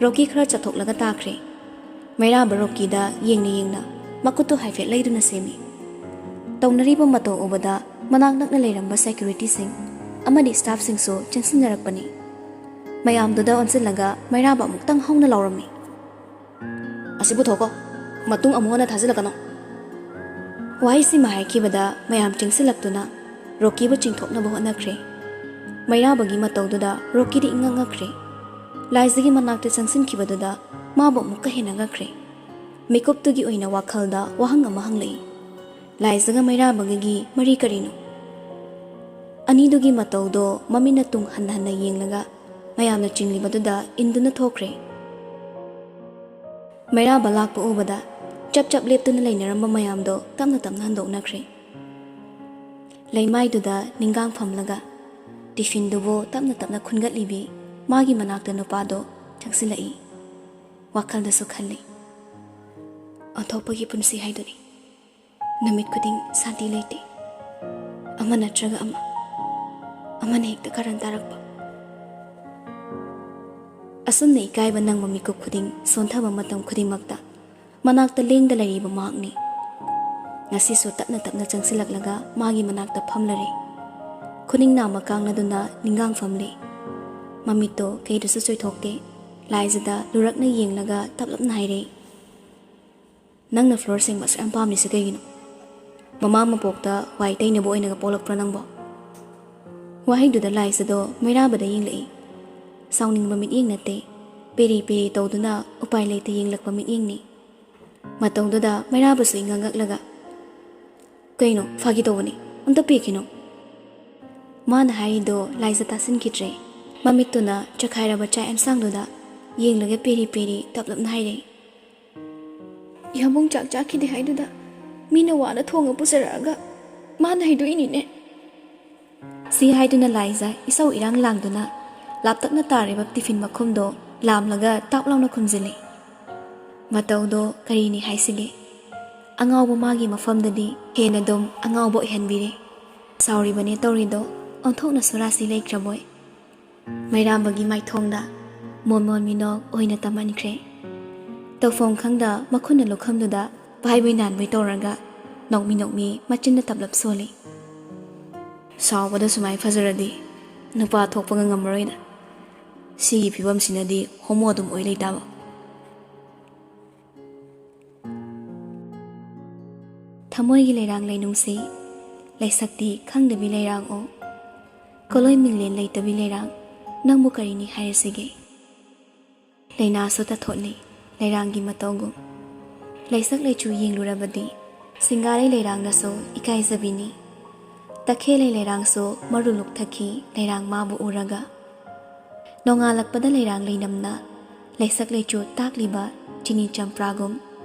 ꯔꯣꯀꯤ ꯈꯔ ꯆꯠꯊꯣꯛꯂꯒ ꯇꯥꯈ꯭ꯔꯦ꯫ ꯃꯩꯔꯥꯕ ꯔꯣꯀꯤꯗ ꯌꯦꯡꯅ ꯌꯦꯡꯅ ꯃꯈꯨꯠꯇꯨ ꯍꯥꯏꯐꯦꯠ ꯂꯩꯗꯨꯅ ꯁꯦꯝꯃꯤ꯫ ꯇꯧꯅꯔꯤꯕ ꯃꯇꯧ ꯎꯕꯗ ꯃꯅꯥꯛ ꯅꯛꯅ ꯂꯩꯔꯝꯕ ꯁꯦꯀ꯭ꯌꯨꯔꯤꯇꯤꯁꯤꯡ ꯑꯃꯗꯤ ꯁ꯭ꯇꯥꯐꯁꯤꯡꯁꯨ ꯆꯦꯟꯁꯤꯟꯅꯔꯛꯄꯅꯤ꯫ ꯃꯌꯥꯝꯗꯨꯗ ꯑꯣꯟꯁꯤꯜꯂꯒ ꯃꯩꯔꯥꯕ ꯑꯃꯨꯛꯇꯪ ꯍꯧꯅ ꯂꯥꯎꯔꯝꯃꯤ, "ꯑꯁꯤ ꯄꯨꯊꯣꯛꯀꯣ, ꯃꯇꯨꯡ ꯑꯃꯨꯛ ꯍꯟꯅ ꯊꯥꯖꯤꯜꯂꯛꯀꯅꯣ!" ꯋꯥꯍꯩꯁꯤꯃ ꯍꯥꯏꯈꯤꯕꯗ ꯃꯌꯥꯝ ꯆꯦꯟꯁꯤꯜꯂꯛꯇꯨꯅ ꯔꯣꯀꯤꯕꯨ ꯆꯤꯡꯊꯣꯛꯅꯕ ꯍꯣꯠꯅꯈ꯭ꯔꯦ꯫ ꯃꯩꯔꯥꯕꯒꯤ ꯃꯇꯧꯗꯨꯗ ꯔꯣꯀꯤꯗꯤ ꯏꯉꯛ ꯉꯛꯈ꯭ꯔꯦ꯫ ꯂꯥꯏꯖꯒꯤ ꯃꯅꯥꯛꯇ ꯆꯪꯁꯤꯟꯈꯤꯕꯗꯨꯗ ꯃꯥꯕꯨ ꯑꯃꯨꯛꯀ ꯍꯦꯟꯅ ꯉꯛꯈ꯭ꯔꯦ꯫ ꯃꯤꯀꯨꯞꯇꯨꯒꯤ ꯑꯣꯏꯅ ꯋꯥꯈꯜꯗ ꯋꯥꯍꯪ ꯑꯃ ꯍꯪꯂꯛꯏ, "ꯂꯥꯏꯖꯒ ꯃꯩꯔꯥꯕꯒꯒꯤ ꯃꯔꯤ ꯀꯔꯤꯅꯣ?" ꯑꯅꯤꯗꯨꯒꯤ ꯃꯇꯧꯗꯣ ꯃꯃꯤꯠꯅ ꯇꯨꯡ ꯍꯟꯅ ꯍꯟꯅ ꯌꯦꯡꯂꯒ ꯃꯌꯥꯝꯅ ꯆꯤꯡꯂꯤꯕꯗꯨꯗ ꯏꯟꯗꯨꯅ ꯊꯣꯛꯈ꯭ꯔꯦ꯫ ꯃꯩꯔꯥꯕ ꯂꯥꯛꯄ ꯎꯕꯗ ꯆꯞ ꯆꯞ ꯂꯦꯞꯇꯨꯅ ꯂꯩꯅꯔꯝꯕ ꯃꯌꯥꯝꯗꯣ ꯇꯞꯅ ꯇꯞꯅ ꯍꯟꯗꯣꯛꯅꯈ꯭ꯔꯦ꯫ ꯂꯩꯃꯥꯏꯗꯨꯗ ꯅꯤꯡꯒꯥꯡ ꯐꯝꯂꯒ, ꯇꯤꯐꯤꯟꯗꯨꯕꯨ ꯇꯞꯅ ꯇꯞꯅ ꯈꯨꯟꯒꯠꯂꯤꯕꯤ ꯃꯥꯒꯤ ꯃꯅꯥꯛꯇ ꯅꯨꯄꯥꯗꯣ ꯆꯪꯁꯤꯜꯂꯛꯏ꯫ ꯋꯥꯈꯜꯗꯁꯨ ꯈꯜꯂꯤ, "ꯑꯣꯟꯊꯣꯛꯄꯒꯤ ꯄꯨꯟꯁꯤ ꯍꯥꯏꯗꯨꯅꯤ꯫ ꯅꯨꯃꯤꯠ ꯈꯨꯗꯤꯡ ꯁꯥꯟꯇꯤ ꯂꯩꯇꯦ꯫ ꯑꯃ ꯅꯠꯇ꯭ꯔꯒ ꯑꯃ, ꯑꯃꯅ ꯍꯦꯛꯇ ꯀꯥꯔꯟ ꯇꯥꯔꯛꯄ꯫" ꯑꯁꯨꯝꯅ ꯏꯀꯥꯏꯕ ꯅꯪꯕ ꯃꯤꯀꯨꯞ ꯈꯨꯗꯤꯡ ꯁꯣꯟꯊꯕ ꯃꯇꯝ ꯈꯨꯗꯤꯡꯃꯛꯇ ꯃꯅꯥꯛꯇ ꯂꯦꯡꯗ ꯂꯩꯔꯤꯕ ꯃꯍꯥꯛꯅꯤ꯫ ꯉꯁꯤꯁꯨ ꯇꯞꯅ ꯇꯞꯅ ꯆꯪꯁꯤꯜꯂꯛꯂꯒ ꯃꯥꯒꯤ ꯃꯅꯥꯛꯇ ꯐꯝꯂꯔꯦ꯫ ꯈꯨꯅꯤꯡ ꯅꯥꯝꯃ ꯀꯥꯡꯂꯗꯨꯅ ꯅꯤꯡꯒꯥꯡ ꯐꯝꯂꯦ꯫ ꯃꯃꯤꯠꯇꯣ ꯀꯩꯗꯁꯨ ꯆꯣꯏꯊꯣꯛꯇꯦ꯫ ꯂꯥꯏꯖꯗ ꯂꯨꯔꯛꯅ ꯌꯦꯡꯂꯒ ꯇꯞꯂꯞꯅ ꯍꯥꯏꯔꯦ, "ꯅꯪꯅ ꯐ꯭ꯂꯣꯔ ꯁꯦꯡꯕ ꯑꯁꯨꯛ ꯌꯥꯝ ꯄꯥꯝꯂꯤꯁꯤ ꯀꯩꯒꯤꯅꯣ? ꯃꯃꯥ ꯃꯄꯣꯛꯇ ꯋꯥꯏ ꯇꯩꯅꯕ ꯑꯣꯏꯅꯒ ꯄꯣꯛꯂꯛꯄ꯭ꯔꯥ ꯅꯪꯕꯣ?" ꯋꯥꯍꯩꯗꯨꯗ ꯂꯥꯏꯖꯗꯣ ꯃꯩꯔꯥꯕꯗ ꯌꯦꯡꯂꯛꯏ꯫ ꯁꯥꯎꯅꯤꯡꯕ ꯃꯤꯠꯌꯦꯡ ꯅꯠꯇꯦ, ꯄꯦꯔꯤ ꯄꯦꯔꯤ ꯇꯧꯗꯨꯅ ꯎꯄꯥꯏ ꯂꯩꯇ ꯌꯦꯡꯂꯛꯄ ꯃꯤꯠꯌꯦꯡꯅꯤ꯫ ꯃꯇꯧꯗꯨꯗ ꯃꯩꯔꯥꯕꯁꯨ ꯏꯉꯛ ꯉꯛꯂꯒ, "ꯀꯩꯅꯣ, ꯐꯥꯒꯤ ꯇꯧꯕꯅꯤ, ꯑꯝꯇ ꯄꯦꯛꯈꯤꯅꯣ꯫" ꯃꯥꯅ ꯍꯥꯏꯔꯤꯗꯣ ꯂꯥꯏꯖ ꯇꯥꯁꯤꯟꯈꯤꯗ꯭ꯔꯦ꯫ ꯃꯃꯤꯠꯇꯨꯅ ꯆꯈꯥꯏꯔꯕ ꯆꯥꯛ ꯑꯦꯟꯁꯥꯡꯗꯨꯗ ꯌꯦꯡꯂꯒ ꯄꯦꯔꯤ ꯄꯦꯔꯤ ꯇꯞꯂꯞꯅ ꯍꯥꯏꯔꯛꯏ, "ꯌꯥꯝꯕꯨꯡ ꯆꯥꯛ ꯆꯥꯈꯤꯗꯦ ꯍꯥꯏꯗꯨꯗ ꯃꯤꯅ ꯋꯥꯅ ꯊꯣꯡꯉ ꯄꯨꯖꯔꯛꯑꯒ ꯃꯥꯅ ꯍꯩꯗꯣꯛꯏꯅꯤꯅꯦ꯫" ꯁꯤ ꯍꯥꯏꯗꯨꯅ ꯂꯥꯏꯖ ꯏꯁꯧ ꯏꯔꯥꯡ ꯂꯥꯡꯗꯨꯅ ꯂꯥꯞꯇꯛꯅ ꯇꯥꯔꯤꯕ ꯇꯤꯐꯤꯟ ꯃꯈꯨꯝꯗꯣ ꯂꯥꯝꯂꯒ ꯇꯥꯞ ꯂꯥꯎꯅ ꯈꯨꯝꯖꯤꯜꯂꯤ꯫ ꯃꯇꯧꯗꯣ ꯀꯔꯤꯅꯤ ꯍꯥꯏꯁꯤꯒꯦ? ꯑꯉꯥꯎꯕ ꯃꯥꯒꯤ ꯃꯐꯝꯗꯗꯤ ꯍꯦꯟꯅ ꯑꯗꯨꯝ ꯑꯉꯥꯎꯕ ꯑꯣꯏꯍꯟꯕꯤꯔꯦ꯫ ꯁꯥꯎꯔꯤꯕꯅꯦ ꯇꯧꯔꯤꯗꯣ ꯑꯣꯟꯊꯣꯛꯅꯁꯨ ꯔꯥꯁꯤ ꯂꯩꯇ꯭ꯔꯕꯣꯏ꯫ ꯃꯩꯔꯥꯝꯕꯒꯤ ꯃꯥꯏꯊꯣꯡꯗ ꯃꯣꯟ ꯃꯣꯟ ꯃꯤꯅꯣꯛ ꯑꯣꯏꯅ ꯇꯝꯍꯟꯈ꯭ꯔꯦ꯫ ꯇꯧꯐꯝ ꯈꯪꯗ ꯃꯈꯨꯠꯅ ꯂꯨꯈꯝꯗꯨꯗ ꯄꯥꯏꯕꯩ ꯅꯥꯟꯕꯩ ꯇꯧꯔꯒ ꯅꯣꯛꯃꯤ ꯅꯣꯛꯃꯤ ꯃꯆꯤꯟꯅ ꯇꯞꯂꯞ ꯁꯣꯜꯂꯤ꯫ "ꯁꯥꯎꯕꯗ ꯁꯨꯃꯥꯏ ꯐꯖꯔꯗꯤ ꯅꯨꯄꯥ ꯊꯣꯛꯄꯒ ꯉꯝꯃꯔꯣꯏꯗ꯫ ꯁꯤꯒꯤ ꯐꯤꯕꯝꯁꯤꯅꯗꯤ ꯍꯣꯃꯣ ꯑꯗꯨꯝ ꯑꯣꯏ ꯂꯩꯇꯥꯕ꯫" ꯊꯃꯣꯏꯒꯤ ꯂꯩꯔꯥꯡ ꯂꯩꯅꯨꯡꯁꯤ, ꯂꯩꯁꯛꯇꯤ ꯈꯪꯗꯕꯤ ꯂꯩꯔꯥꯡ ꯑꯣ꯫ ꯀꯣꯂꯣꯏ ꯃꯤꯡꯂꯦꯟ ꯂꯩꯇꯕꯤ ꯂꯩꯔꯥꯡ, ꯅꯪꯕꯨ ꯀꯔꯤꯅꯤ ꯍꯥꯏꯔꯁꯤꯒꯦ? ꯂꯩꯅꯥꯁꯨ ꯇꯥꯊꯣꯠꯂꯤ ꯂꯩꯔꯥꯡꯒꯤ ꯃꯇꯧꯒꯨꯝ꯫ ꯂꯩꯁꯛ ꯂꯩꯆꯨ ꯌꯦꯡꯂꯨꯔꯕꯗꯤ, ꯁꯤꯡꯒꯥꯔꯩ ꯂꯩꯔꯥꯡꯅꯁꯨ ꯏꯀꯥꯏꯖꯕꯤꯅꯤ꯫ ꯇꯈꯦꯜꯂꯩ ꯂꯩꯔꯥꯡꯁꯨ ꯃꯔꯨ ꯂꯨꯛꯊꯈꯤ ꯂꯩꯔꯥꯡ ꯃꯥꯕꯨ ꯎꯔꯒ꯫ ꯅꯣꯡꯉꯥꯜꯂꯛꯄꯗ ꯂꯩꯔꯥꯡ ꯂꯩꯅꯝꯅ, ꯂꯩꯁꯛ ꯂꯩꯆꯨ ꯇꯥꯛꯂꯤꯕ ꯆꯤꯅꯤ ꯆꯝꯄ꯭ꯔꯥꯒꯨꯝ,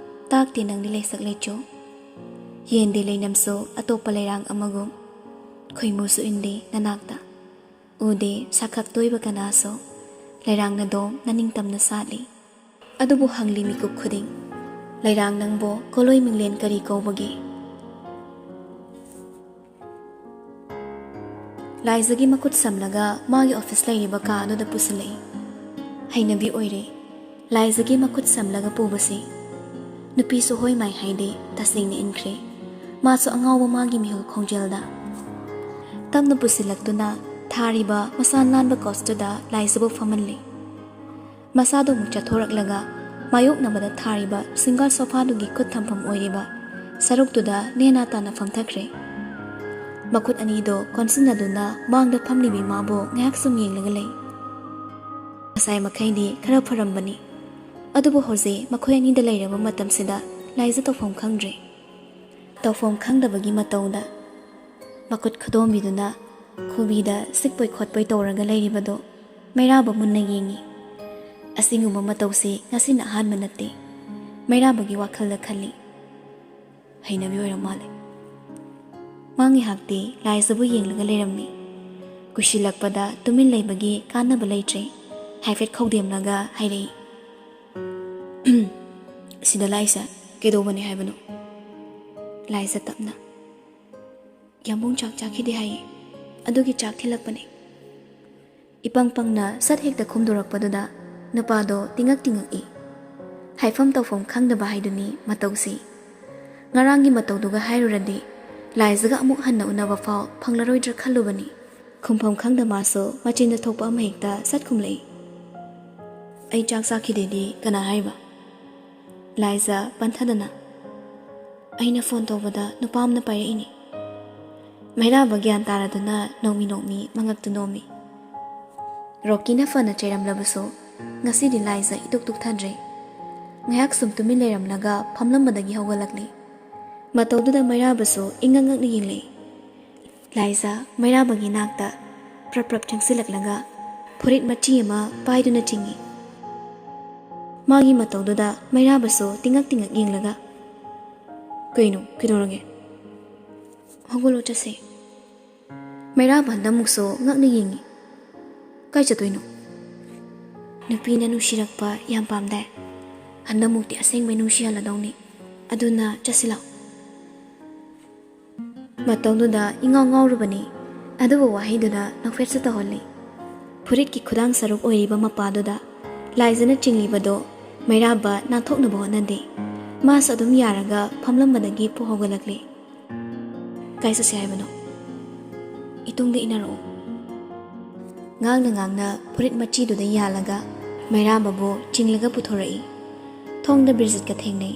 ꯇꯥꯛꯇꯦ ꯅꯪꯗꯤ ꯂꯩꯁꯛ ꯂꯩꯆꯨ꯫ ꯌꯦꯟꯗꯦ ꯂꯩꯅꯝꯁꯨ ꯑꯇꯣꯞꯄ ꯂꯩꯔꯥꯡ ꯑꯃꯒꯨꯝ, ꯈꯣꯏꯃꯨꯁꯨ ꯏꯟꯗꯦ ꯅꯅꯥꯛꯇ꯫ ꯎꯗꯦ ꯁꯛꯈꯛꯇꯣꯏꯕ ꯀꯅꯥꯁꯨ, ꯂꯩꯔꯥꯡꯅꯗꯣ ꯅꯅꯤꯡꯇꯝꯅ ꯁꯥꯠꯂꯤ꯫ ꯑꯗꯨꯕꯨ ꯍꯪꯂꯤ ꯃꯤꯀꯨꯞ ꯈꯨꯗꯤꯡ, "ꯂꯩꯔꯥꯡ ꯅꯪꯕꯣ ꯀꯣꯂꯣꯏ ꯃꯤꯡꯂꯦꯟ ꯀꯔꯤ ꯀꯧꯕꯒꯦ?" ꯂꯥꯏꯖꯒꯤ ꯃꯈꯨꯠ ꯁꯝꯂꯒ ꯃꯥꯒꯤ ꯑꯣꯐꯤꯁ ꯂꯩꯔꯤꯕ ꯀꯥ ꯑꯗꯨꯗ ꯄꯨꯁꯤꯜꯂꯛꯏ꯫ ꯍꯩꯅꯕꯤ ꯑꯣꯏꯔꯦ꯫ ꯂꯥꯏꯖꯒꯤ ꯃꯈꯨꯠ ꯁꯝꯂꯒ ꯄꯨꯕꯁꯤ ꯅꯨꯄꯤꯁꯨ ꯍꯣꯏ ꯃꯥꯏ ꯍꯥꯏꯗꯦ, ꯇꯁꯦꯡꯅ ꯏꯟꯈ꯭ꯔꯦ꯫ ꯃꯥꯁꯨ ꯑꯉꯥꯎꯕ ꯃꯥꯒꯤ ꯃꯤꯍꯨꯜ ꯈꯣꯡꯖꯦꯜꯗ꯫ ꯇꯞꯅ ꯄꯨꯁꯤꯜꯂꯛꯇꯨꯅ ꯊꯥꯔꯤꯕ ꯃꯁꯥ ꯅꯥꯟꯕ ꯀꯣꯁꯇꯨꯗ ꯂꯥꯏꯖꯕꯨ ꯐꯝꯍꯜꯂꯤ꯫ ꯃꯁꯥꯗꯨ ꯑꯃꯨꯛ ꯆꯠꯊꯣꯔꯛꯂꯒ ꯃꯥꯌꯣꯛꯅꯕꯗ ꯊꯥꯔꯤꯕ ꯁꯤꯡꯒꯜ ꯁꯣꯐꯥꯗꯨꯒꯤ ꯈꯨꯠ ꯊꯝꯐꯝ ꯑꯣꯏꯔꯤꯕ ꯁꯔꯨꯛꯇꯨꯗ ꯅꯦꯅꯥ ꯇꯥꯅ ꯐꯝꯊꯈ꯭ꯔꯦ꯫ ꯃꯈꯨꯠ ꯑꯅꯤꯗꯣ ꯀꯣꯟꯁꯤꯟꯅꯗꯨꯅ ꯃꯥꯡꯗ ꯐꯝꯂꯤꯕꯤ ꯃꯥꯕꯨ ꯉꯥꯏꯍꯥꯛ ꯁꯨꯝ ꯌꯦꯡꯂꯒ ꯂꯩ꯫ ꯉꯁꯥꯏ ꯃꯈꯩꯗꯤ ꯈꯔ ꯐꯔꯝꯕꯅꯤ, ꯑꯗꯨꯕꯨ ꯍꯧꯖꯤꯛ ꯃꯈꯣꯏ ꯑꯅꯤꯗ ꯂꯩꯔꯕ ꯃꯇꯝꯁꯤꯗ ꯂꯥꯏꯖ ꯇꯧꯐꯝ ꯈꯪꯗ꯭ꯔꯦ꯫ ꯇꯧꯐꯝ ꯈꯪꯗꯕꯒꯤ ꯃꯇꯧꯗ ꯃꯈꯨꯠ ꯈꯨꯗꯣꯝꯕꯤꯗꯨꯅ ꯈꯨꯕꯤꯗ ꯁꯤꯛꯄꯣꯏ ꯈꯣꯠꯄꯣꯏ ꯇꯧꯔꯒ ꯂꯩꯔꯤꯕꯗꯣ ꯃꯩꯔꯥꯕ ꯃꯨꯟꯅ ꯌꯦꯡꯉꯤ꯫ ꯑꯁꯤꯒꯨꯝꯕ ꯃꯇꯧꯁꯤ ꯉꯁꯤꯅ ꯑꯍꯥꯟꯕ ꯅꯠꯇꯦ꯫ ꯃꯩꯔꯥꯕꯒꯤ ꯋꯥꯈꯜꯗ ꯈꯜꯂꯤ, "ꯍꯩꯅꯕꯤ ꯑꯣꯏꯔ ꯃꯥꯜꯂꯦ"꯫ ꯃꯥ ꯉꯥꯏꯍꯥꯛꯇꯤ ꯂꯥꯏꯖꯕꯨ ꯌꯦꯡꯂꯒ ꯂꯩꯔꯝꯃꯤ꯫ ꯀꯨꯏꯁꯤꯜꯂꯛꯄꯗ ꯇꯨꯃꯤꯟ ꯂꯩꯕꯒꯤ ꯀꯥꯟꯅꯕ ꯂꯩꯇ꯭ꯔꯦ꯫ ꯍꯥꯏꯐꯦꯠ ꯈꯧꯗꯦꯝꯂꯒ ꯍꯥꯏꯔꯛꯏ, "ꯁꯤꯗ ꯂꯥꯛꯏꯁꯦ ꯀꯩꯗꯧꯕꯅꯦ ꯍꯥꯏꯕꯅꯣ?" ꯂꯥꯏꯖ ꯇꯞꯅ, "ꯌꯥꯝꯕꯨꯡ ꯆꯥꯛ ꯆꯥꯈꯤꯗꯦ ꯍꯥꯏꯌꯦ, ꯑꯗꯨꯒꯤ ꯆꯥꯛ ꯊꯤꯜꯂꯛꯄꯅꯦ"꯫ ꯏꯄꯪ ꯄꯪꯅ ꯁꯠ ꯍꯦꯛꯇ ꯈꯨꯝꯗꯣꯔꯛꯄꯗꯨꯗ ꯅꯨꯄꯥꯗꯣ ꯇꯤꯉꯛ ꯇꯤꯉꯛꯏ꯫ ꯍꯥꯏꯐꯝ ꯇꯧꯐꯝ ꯈꯪꯗꯕ ꯍꯥꯏꯗꯨꯅꯤ ꯃꯇꯧꯁꯤ꯫ ꯉꯔꯥꯡꯒꯤ ꯃꯇꯧꯗꯨꯒ ꯍꯥꯏꯔꯨꯔꯗꯤ ꯂꯥꯏꯖꯒ ꯑꯃꯨꯛ ꯍꯟꯅ ꯎꯅꯕ ꯐꯥꯎ ꯐꯪꯂꯔꯣꯏꯗ꯭ꯔꯥ ꯈꯜꯂꯨꯕꯅꯤ꯫ ꯈꯨꯝꯐꯝ ꯈꯪꯗ ꯃꯥꯁꯨ ꯃꯆꯤꯟꯗ ꯊꯣꯛꯄ ꯑꯃ ꯍꯦꯛꯇ ꯁꯠ ꯈꯨꯝꯂꯛꯏ꯫ "ꯑꯩ ꯆꯥꯛ ꯆꯥꯈꯤꯗꯦꯗꯤ ꯀꯅꯥ ꯍꯥꯏꯔꯤꯕ?" ꯂꯥꯏꯖ ꯄꯟꯊꯗꯅ, "ꯑꯩꯅ ꯐꯣꯟ ꯇꯧꯕꯗ ꯅꯨꯄꯥ ꯑꯃꯅ ꯄꯥꯏꯔꯛꯏꯅꯤ"꯫ ꯃꯩꯔꯥꯕ ꯒ꯭ꯌꯥꯟ ꯇꯥꯔꯗꯨꯅ ꯅꯣꯡꯃꯤ ꯅꯣꯡꯃꯤ ꯃꯉꯛꯇꯨ ꯅꯣꯝꯃꯤ꯫ ꯔꯣꯀꯤꯅ ꯐꯅ ꯆꯩꯔꯝꯂꯕꯁꯨ ꯉꯁꯤꯗꯤ ꯂꯥꯏꯖ ꯏꯇꯨꯛ ꯇꯨꯛꯊꯗ꯭ꯔꯦ꯫ ꯉꯥꯏꯍꯥꯛ ꯁꯨꯝ ꯇꯨꯃꯤꯟ ꯂꯩꯔꯝꯂꯒ ꯐꯝꯂꯝꯕꯗꯒꯤ ꯍꯧꯒꯠꯂꯛꯂꯤ꯫ ꯃꯇꯧꯗꯨꯗ ꯃꯩꯔꯥꯕꯁꯨ ꯏꯉꯛ ꯉꯛꯅ ꯌꯦꯡꯂꯛꯏ꯫ ꯂꯥꯏꯖ ꯃꯩꯔꯥꯕꯒꯤ ꯅꯥꯛꯇ ꯄ꯭ꯔꯞ ꯄ꯭ꯔꯞ ꯆꯪꯁꯤꯜꯂꯛꯂꯒ ꯐꯨꯔꯤꯠ ꯃꯆꯤ ꯑꯃ ꯄꯥꯏꯗꯨꯅ ꯆꯤꯡꯏ꯫ ꯃꯥꯒꯤ ꯃꯇꯧꯗꯨꯗ ꯃꯩꯔꯥꯕꯁꯨ ꯇꯤꯉꯛ ꯇꯤꯉꯛ ꯌꯦꯡꯂꯒ, "ꯀꯩꯅꯣ, ꯀꯩꯗꯧꯔꯒꯦ? ꯍꯧꯒꯠꯂꯣ, ꯆꯠꯁꯦ"꯫ ꯃꯩꯔꯥꯕ ꯍꯟꯗꯛꯃꯨꯛꯁꯨ ꯉꯛꯅ ꯌꯦꯡꯏ꯫ "ꯀꯥꯏ ꯆꯠꯇꯣꯏꯅꯣ?" "ꯅꯨꯄꯤꯅ ꯅꯨꯡꯁꯤꯔꯛꯄ ꯌꯥꯝ ꯄꯥꯝꯗꯥꯏ? ꯍꯟꯗꯛꯃꯨꯛꯇꯤ ꯑꯁꯦꯡꯕꯩ ꯅꯨꯡꯁꯤꯍꯜꯂꯗꯧꯅꯤ꯫ ꯑꯗꯨꯅ ꯆꯠꯁꯤ ꯂꯥꯛꯑꯣ꯫" ꯃꯇꯧꯗꯨꯗ ꯏꯉꯥꯎ ꯉꯥꯎꯔꯨꯕꯅꯤ꯫ ꯑꯗꯨꯕꯨ ꯋꯥꯍꯩꯗꯨꯅ ꯅꯣꯛꯐꯦꯠꯁꯨ ꯇꯧꯍꯜꯂꯤ꯫ ꯐꯨꯔꯤꯠꯀꯤ ꯈꯨꯗꯥꯡ ꯁꯔꯨꯛ ꯑꯣꯏꯔꯤꯕ ꯃꯄꯥꯗꯨꯗ ꯂꯥꯏꯖꯅ ꯆꯤꯡꯂꯤꯕꯗꯣ ꯃꯩꯔꯥꯕ ꯅꯥꯟꯊꯣꯛꯅꯕ ꯍꯣꯠꯅꯗꯦ꯫ ꯃꯥꯁꯨ ꯑꯗꯨꯝ ꯌꯥꯔꯒ ꯐꯝꯂꯝꯕꯗꯒꯤ ꯄꯨ ꯍꯧꯒꯠꯂꯛꯂꯦ꯫ "ꯀꯥꯏ ꯆꯠꯁꯦ ꯍꯥꯏꯕꯅꯣ?" "ꯏꯇꯨꯡꯗ ꯏꯟꯅꯔꯛꯑꯣ꯫" ꯉꯥꯡꯅ ꯉꯥꯡꯅ ꯐꯨꯔꯤꯠ ꯃꯆꯤꯗꯨꯗ ꯌꯥꯜꯂꯒ ꯃꯩꯔꯥꯕꯕꯨ ꯆꯤꯡꯂꯒ ꯄꯨꯊꯣꯔꯛꯏ꯫ ꯊꯣꯡꯗ ꯕꯤꯔꯖꯤꯠꯀ ꯊꯦꯡꯅꯩ꯫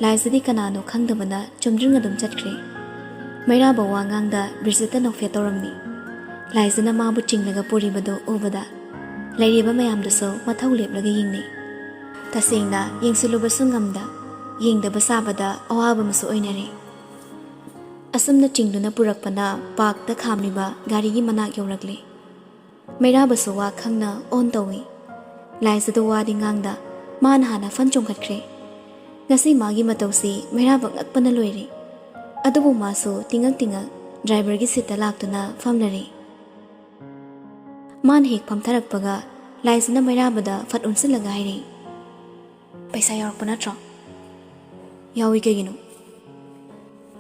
ꯂꯥꯏꯖꯗꯤ ꯀꯅꯥꯅꯣ ꯈꯪꯗꯕꯅ ꯆꯨꯝꯗ꯭ꯔꯤꯡ ꯑꯗꯨꯝ ꯆꯠꯈ꯭ꯔꯦ꯫ ꯃꯩꯔꯥꯕ ꯋꯥ ꯉꯥꯡꯗ ꯕꯤꯔꯖꯤꯠꯇ ꯅꯣꯛꯐꯦꯠ ꯇꯧꯔꯝꯃꯤ꯫ ꯂꯥꯏꯖꯅ ꯃꯥꯕꯨ ꯆꯤꯡꯂꯒ ꯄꯨꯔꯤꯕꯗꯨ ꯎꯕꯗ ꯂꯩꯔꯤꯕ ꯃꯌꯥꯝꯗꯨꯁꯨ ꯃꯊꯧ ꯂꯦꯞꯂꯒ ꯌꯦꯡꯅꯩ꯫ ꯇꯁꯦꯡꯅ ꯌꯦꯡꯁꯤꯜꯂꯨꯕꯁꯨ ꯉꯝꯗ, ꯌꯦꯡꯗꯕ ꯁꯥꯕꯗ ꯑꯋꯥꯕ ꯑꯃꯁꯨ ꯑꯣꯏꯅꯔꯦ꯫ ꯑꯁꯨꯝꯅ ꯆꯤꯡꯗꯨꯅ ꯄꯨꯔꯛꯄꯅ ꯄꯥꯔꯛꯇ ꯈꯥꯝꯂꯤꯕ ꯒꯥꯔꯤꯒꯤ ꯃꯅꯥꯛ ꯌꯧꯔꯛꯂꯦ꯫ ꯃꯩꯔꯥꯕꯁꯨ ꯋꯥ ꯈꯪꯅ ꯑꯣꯟ ꯇꯧꯏ꯫ ꯂꯥꯏꯖꯗ ꯋꯥꯗꯤ ꯉꯥꯡꯗ ꯃꯥꯅ ꯍꯥꯟꯅ ꯐꯟ ꯆꯣꯡꯈꯠꯈ꯭ꯔꯦ꯫ ꯉꯁꯤ ꯃꯥꯒꯤ ꯃꯇꯧꯁꯤ ꯃꯩꯔꯥꯕ ꯉꯛꯄꯅ ꯂꯣꯏꯔꯦ꯫ ꯑꯗꯨꯕꯨ ꯃꯥꯁꯨ ꯇꯤꯡꯉꯛ ꯇꯤꯡꯉꯛ ꯗ꯭ꯔꯥꯏꯚꯔꯒꯤ ꯁꯤꯠꯇ ꯂꯥꯛꯇꯨꯅ ꯐꯝꯂꯔꯦ꯫ ꯃꯥꯅ ꯍꯦꯛ ꯐꯝꯊꯔꯛꯄꯒ ꯂꯥꯏꯖꯅ ꯃꯩꯔꯥꯕꯗ ꯐꯠ ꯑꯣꯟꯁꯤꯜꯂꯒ ꯍꯥꯏꯔꯛꯏ, "ꯄꯩꯁꯥ ꯌꯥꯎꯔꯛꯄ ꯅꯠꯇ꯭ꯔꯣ?" "ꯌꯥꯎꯏ, ꯀꯩꯒꯤꯅꯣ?"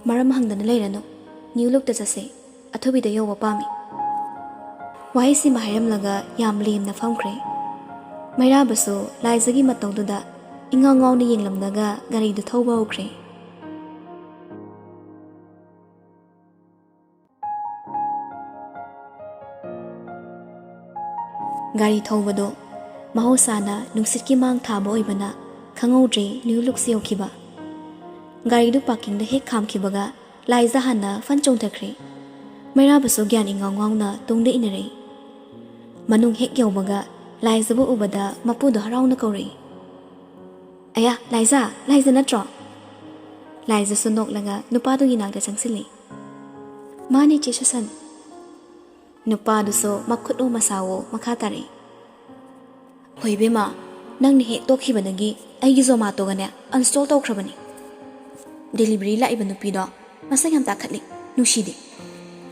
"ꯃꯔꯝ ꯍꯪꯗꯅ ꯂꯩꯔꯅꯨ, ꯅ꯭ꯌꯨ ꯂꯨꯛꯇ ꯆꯠꯁꯦ, ꯑꯊꯨꯕꯤꯗ ꯌꯧꯕ ꯄꯥꯝꯃꯤ꯫" ꯋꯥꯍꯩꯁꯤꯃ ꯍꯥꯏꯔꯝꯂꯒ ꯌꯥꯝ ꯂꯦꯝꯅ ꯐꯝꯈ꯭ꯔꯦ꯫ ꯃꯩꯔꯥꯕꯁꯨ ꯂꯥꯏꯖꯒꯤ ꯃꯇꯧꯗꯨꯗ ꯏꯉꯥꯎ ꯉꯥꯎꯅ ꯌꯦꯡꯂꯝꯂꯒ ꯒꯥꯔꯤꯗꯨ ꯊꯧꯕ ꯍꯧꯈ꯭ꯔꯦ꯫ ꯒꯥꯔꯤ ꯊꯧꯕꯗꯣ ꯃꯍꯧꯁꯥꯅ ꯅꯨꯡꯁꯤꯠꯀꯤ ꯃꯥꯡ ꯊꯥꯕ ꯑꯣꯏꯕꯅ ꯈꯪꯍꯧꯗ꯭ꯔꯦ ꯅ꯭ꯌꯨ ꯂꯨꯛꯁ ꯌꯧꯈꯤꯕ꯫ ꯒꯥꯔꯤꯗꯨ ꯄꯥꯔꯀꯤꯡꯗ ꯍꯦꯛ ꯈꯥꯝꯈꯤꯕꯒ ꯂꯥꯏꯖ ꯍꯥꯟꯅ ꯐꯟ ꯆꯣꯡꯊꯈ꯭ꯔꯦ꯫ ꯃꯩꯔꯥꯕꯁꯨ ꯒ꯭ꯌꯥꯟ ꯏꯉꯥꯎ ꯉꯥꯎꯅ ꯇꯨꯡꯗ ꯏꯟꯅꯔꯛꯏ꯫ ꯃꯅꯨꯡ ꯍꯦꯛ ꯌꯧꯕꯒ ꯂꯥꯏꯖꯕꯨ ꯎꯕꯗ ꯃꯄꯨꯗꯣ ꯍꯔꯥꯎꯅ ꯀꯧꯔꯛꯏ, "ꯑꯌꯥ, ꯂꯥꯏꯖ, ꯂꯥꯏꯖ ꯅꯠꯇ꯭ꯔꯣ?" ꯂꯥꯏꯖꯁꯨ ꯅꯣꯛꯂꯒ ꯅꯨꯄꯥꯗꯨꯒꯤ ꯅꯥꯛꯇ ꯆꯪꯁꯤꯜꯂꯤ꯫ "ꯃꯥꯅꯦ, ꯆꯦ ꯁꯨꯁꯟ꯫" ꯅꯨꯄꯥꯗꯨꯁꯨ ꯃꯈꯨꯠꯋꯣ ꯃꯁꯥꯋꯣ ꯃꯈꯥ ꯇꯥꯔꯛꯏ꯫ "ꯍꯣꯏ ꯏꯕꯦꯝꯃ, ꯅꯪꯅ ꯍꯦꯛ ꯇꯣꯛꯈꯤꯕꯗꯒꯤ ꯑꯩꯒꯤ ꯖꯣꯃꯥꯇꯣꯒꯅꯦ ꯑꯟꯏꯟꯁꯇꯣꯜ ꯇꯧꯈ꯭ꯔꯕꯅꯤ꯫ ꯗꯦꯂꯤꯚꯔꯤ ꯂꯥꯛꯏꯕ ꯅꯨꯄꯤꯗꯣ ꯃꯁꯛ ꯌꯥꯝ ꯇꯥꯈꯠꯂꯤ, ꯅꯨꯡꯁꯤꯗꯦ꯫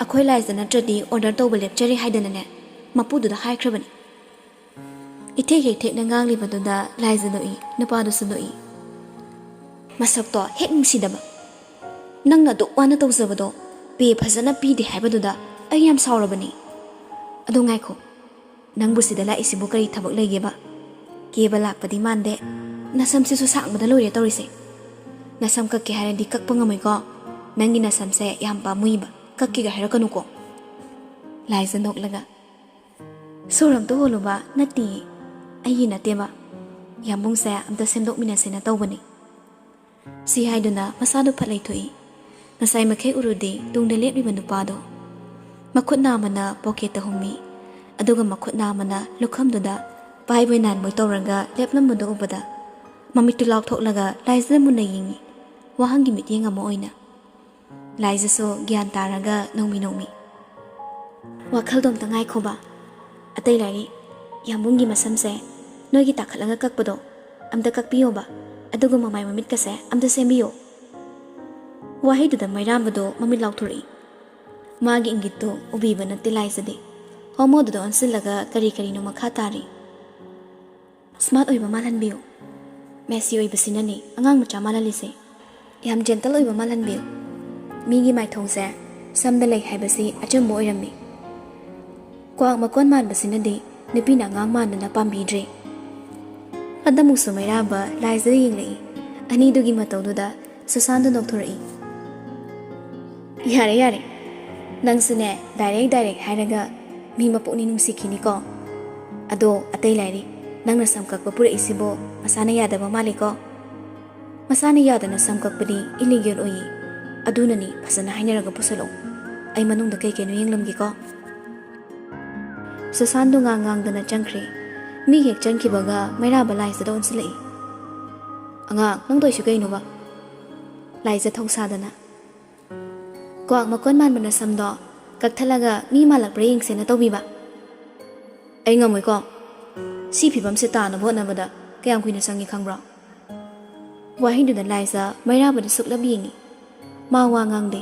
ꯑꯩꯈꯣꯏ ꯂꯥꯏꯖ ꯅꯠꯇ꯭ꯔꯗꯤ ꯑꯣꯔꯗꯔ ꯇꯧꯕ ꯂꯦꯞꯆꯔꯦ ꯍꯥꯏꯗꯅꯅꯦ, ꯃꯄꯨꯗꯨꯗ ꯍꯥꯏꯈ꯭ꯔꯕꯅꯤ꯫ ꯏꯊꯦꯛ ꯍꯦꯛ ꯊꯦꯛꯅ ꯉꯥꯡꯂꯤꯕꯗꯨꯗ ꯂꯥꯏꯖ ꯅꯣꯛꯏ, ꯅꯨꯄꯥꯗꯨꯁꯨ ꯅꯣꯛꯏ꯫ "ꯃꯁꯛꯇꯣ ꯍꯦꯛ ꯅꯨꯡꯁꯤꯗꯕ꯫ ꯅꯪꯅ ꯑꯗꯨꯛ ꯋꯥꯅ ꯇꯧꯖꯕꯗꯣ ꯄꯦ ꯐꯖꯅ ꯄꯤꯗꯦ ꯍꯥꯏꯕꯗꯨꯗ ꯑꯩ ꯌꯥꯝ ꯁꯥꯎꯔꯕꯅꯤ꯫ ꯑꯗꯣ ꯉꯥꯏꯈꯣ, ꯅꯪꯕꯨ ꯁꯤꯗ ꯂꯥꯛꯏꯁꯤꯕꯨ ꯀꯔꯤ ꯊꯕꯛ ꯂꯩꯒꯦꯕ? ꯀꯦꯕ ꯂꯥꯛꯄꯗꯤ ꯃꯥꯟꯗꯦ꯫ ꯅꯁꯝꯁꯤꯁꯨ ꯁꯥꯡꯕꯗ ꯂꯣꯏꯔꯦ ꯇꯧꯔꯤꯁꯦ꯫ ꯅꯁꯝ ꯀꯛꯀꯦ ꯍꯥꯏꯔꯗꯤ ꯀꯛꯄ ꯉꯝꯃꯣꯏꯀꯣ꯫ ꯅꯪꯒꯤ ꯅꯁꯝꯁꯦ ꯌꯥꯝ ꯄꯥꯝꯃꯨꯏꯕ꯫ ꯀꯛꯀꯦꯒ ꯍꯥꯏꯔꯛꯀꯅꯨꯀꯣ꯫" ꯂꯥꯏꯖ ꯅꯣꯛꯂꯒ, "ꯁꯣꯔ ꯑꯝꯇ ꯍꯣꯜꯂꯨꯕ꯫ ꯅꯠꯇꯤꯌꯦ, ꯑꯩꯒꯤ ꯅꯠꯇꯦꯕ꯫ ꯌꯥꯝꯕꯨꯡꯁꯦ ꯑꯝꯇ ꯁꯦꯝꯗꯣꯛꯃꯤꯟꯅꯁꯦꯅ ꯇꯧꯕꯅꯤ꯫" ꯁꯤ ꯍꯥꯏꯗꯨꯅ ꯃꯁꯥꯗꯨ ꯐꯠ ꯂꯩꯊꯣꯛꯏ꯫ ꯉꯁꯥꯏ ꯃꯈꯩ ꯎꯔꯨꯗꯦ ꯇꯨꯡꯗ ꯂꯦꯞꯂꯤꯕ ꯅꯨꯄꯥꯗꯣ꯫ ꯃꯈꯨꯠ ꯅꯥꯝꯃꯅ ꯄꯣꯀꯦꯠꯇ ꯍꯨꯝꯃꯤ, ꯑꯗꯨꯒ ꯃꯈꯨꯠ ꯅꯥꯝꯃꯅ ꯂꯨꯈꯝꯗꯨꯗ ꯄꯥꯏꯕꯣꯏ ꯅꯥꯟꯕꯣꯏ ꯇꯧꯔꯒ ꯂꯦꯞꯂꯝꯕꯗꯨ ꯎꯕꯗ ꯃꯃꯤꯠꯇꯨ ꯂꯥꯎꯊꯣꯛꯂꯒ ꯂꯥꯏꯖꯗ ꯃꯨꯟꯅ ꯌꯦꯡꯉꯤ, ꯋꯥꯍꯪꯒꯤ ꯃꯤꯠꯌꯦꯡ ꯑꯃ ꯑꯣꯏꯅ꯫ ꯂꯥꯏꯖꯁꯨ ꯒ꯭ꯌꯥꯟ ꯇꯥꯔꯒ ꯅꯣꯡꯃꯤ ꯅꯣꯡꯃꯤ꯫ "ꯋꯥꯈꯜꯗꯣ ꯑꯝꯇ ꯉꯥꯏꯈꯣꯕ꯫ ꯑꯇꯩ ꯂꯥꯏꯔꯤ, ꯌꯥꯝꯕꯨꯡꯒꯤ ꯃꯁꯝꯁꯦ ꯅꯣꯏꯒꯤ ꯇꯥꯈꯠꯂꯒ ꯀꯛꯄꯗꯣ ꯑꯝꯇ ꯀꯛꯄꯤꯌꯣꯕ, ꯑꯗꯨꯒ ꯃꯃꯥꯏ ꯃꯃꯤꯠꯀꯁꯦ ꯑꯝꯇ ꯁꯦꯝꯕꯤꯌꯣ꯫" ꯋꯥꯍꯩꯗꯨꯗ ꯃꯩꯔꯥꯝꯕꯗꯣ ꯃꯃꯤꯠ ꯂꯥꯎꯊꯣꯔꯛꯏ꯫ ꯃꯥꯒꯤ ꯏꯪꯒꯤꯠꯇꯨ ꯎꯕꯤꯕ ꯅꯠꯇꯦ ꯂꯥꯏꯖꯗꯤ꯫ ꯍꯣꯃꯣꯗꯨꯗ ꯑꯣꯟꯁꯤꯜꯂꯒ ꯀꯔꯤ ꯀꯔꯤꯅꯣ ꯃꯈꯥ ꯇꯥꯔꯤ꯫ "ꯁ꯭ꯃꯥꯔꯠ ꯑꯣꯏꯕ ꯃꯥꯜꯍꯟꯕꯤꯌꯨ, ꯃꯦꯁꯤ ꯑꯣꯏꯕꯁꯤꯅꯅꯤ ꯑꯉꯥꯡ ꯃꯆꯥ ꯃꯥꯜꯍꯜꯂꯤꯁꯦ꯫ ꯌꯥꯝ ꯖꯦꯟꯇꯜ ꯑꯣꯏꯕ ꯃꯥꯜꯍꯟꯕꯤꯌꯨ꯫ ꯃꯤꯒꯤ ꯃꯥꯏꯊꯣꯡꯁꯦ ꯁꯝꯗ ꯂꯩ ꯍꯥꯏꯕꯁꯤ ꯑꯆꯨꯝꯕ ꯑꯣꯏꯔꯝꯃꯤ꯫ ꯀ꯭ꯋꯥꯛ ꯃꯀꯣꯟ ꯃꯥꯟꯕꯁꯤꯅꯗꯤ ꯅꯨꯄꯤꯅ ꯑꯉꯥꯡ ꯃꯥꯟꯗꯅ ꯄꯥꯝꯕꯤꯗ꯭ꯔꯤ꯫" ꯍꯟꯗꯛꯃꯨꯛꯁꯨ ꯃꯩꯔꯥꯕ ꯂꯥꯏꯖꯗ ꯌꯦꯡꯂꯛꯏ꯫ ꯑꯅꯤꯗꯨꯒꯤ ꯃꯇꯧꯗꯨꯗ ꯁꯨꯁꯥꯟꯗꯨ ꯅꯣꯛꯊꯣꯔꯛꯏ꯫ "ꯌꯥꯔꯦ, ꯌꯥꯔꯦ꯫ ꯅꯪꯁꯨꯅꯦ, ꯗꯥꯏꯔꯦꯛ ꯗꯥꯏꯔꯦꯛ ꯍꯥꯏꯔꯒ ꯃꯤ ꯃꯄꯨꯛꯅꯤꯡ ꯅꯨꯡꯁꯤꯈꯤꯅꯤꯀꯣ꯫ ꯑꯗꯣ ꯑꯇꯩ ꯂꯥꯏꯔꯤ, ꯅꯪꯅ ꯁꯝ ꯀꯛꯄ ꯄꯨꯔꯛꯏꯁꯤꯕꯣ ꯃꯁꯥꯅ ꯌꯥꯗꯕ ꯃꯥꯜꯂꯦꯀꯣ꯫ ꯃꯁꯥꯅ ꯌꯥꯗꯅ ꯁꯝ ꯀꯛꯄꯗꯤ ꯏꯂꯤꯒꯦꯜ ꯑꯣꯏꯌꯦ꯫ ꯑꯗꯨꯅꯅꯤ, ꯐꯖꯅ ꯍꯥꯏꯅꯔꯒ ꯄꯨꯁꯜꯂꯛꯑꯣ꯫ ꯑꯩ ꯃꯅꯨꯡꯗ ꯀꯩ ꯀꯩꯅꯣ ꯌꯦꯡꯂꯝꯒꯦꯀꯣ꯫" ꯁꯨꯁꯥꯟꯗꯨ ꯉꯥꯡ ꯉꯥꯡꯗꯅ ꯆꯪꯈ꯭ꯔꯦ꯫ ꯃꯤ ꯍꯦꯛ ꯆꯪꯈꯤꯕꯒ ꯃꯩꯔꯥꯕ ꯂꯥꯏꯖꯗ ꯑꯣꯟꯁꯤꯜꯂꯛꯏ꯫ "ꯑꯉꯥꯡ, ꯅꯪ ꯇꯧꯏꯁꯤ ꯀꯩꯅꯣꯕ?" ꯂꯥꯏꯖ ꯊꯧꯁꯥꯗꯅ꯫ "ꯀ꯭ꯋꯥꯛ ꯃꯀꯣꯟ ꯃꯥꯟꯕ ꯅꯁꯝꯗꯣ ꯀꯛꯊꯠꯂꯒ ꯃꯤ ꯃꯥꯜꯂꯛꯄ꯭ꯔꯥ ꯌꯦꯡꯁꯦꯅ ꯇꯧꯕꯤꯕ꯫" "ꯑꯩ ꯉꯝꯃꯣꯏꯀꯣ꯫ ꯁꯤ ꯐꯤꯕꯝꯁꯦ ꯇꯥꯅꯕ ꯍꯣꯠꯅꯕꯗ ꯀꯌꯥꯝ ꯀꯨꯏꯅ ꯆꯪꯉꯤ ꯈꯪꯕ꯭ꯔꯣ?" ꯋꯥꯍꯩꯗꯨꯗ ꯂꯥꯏꯖ ꯃꯩꯔꯥꯕꯗ ꯁꯨꯛꯂꯞ ꯌꯦꯡꯉꯤ꯫ ꯃꯥ ꯋꯥ ꯉꯥꯡꯗꯦ꯫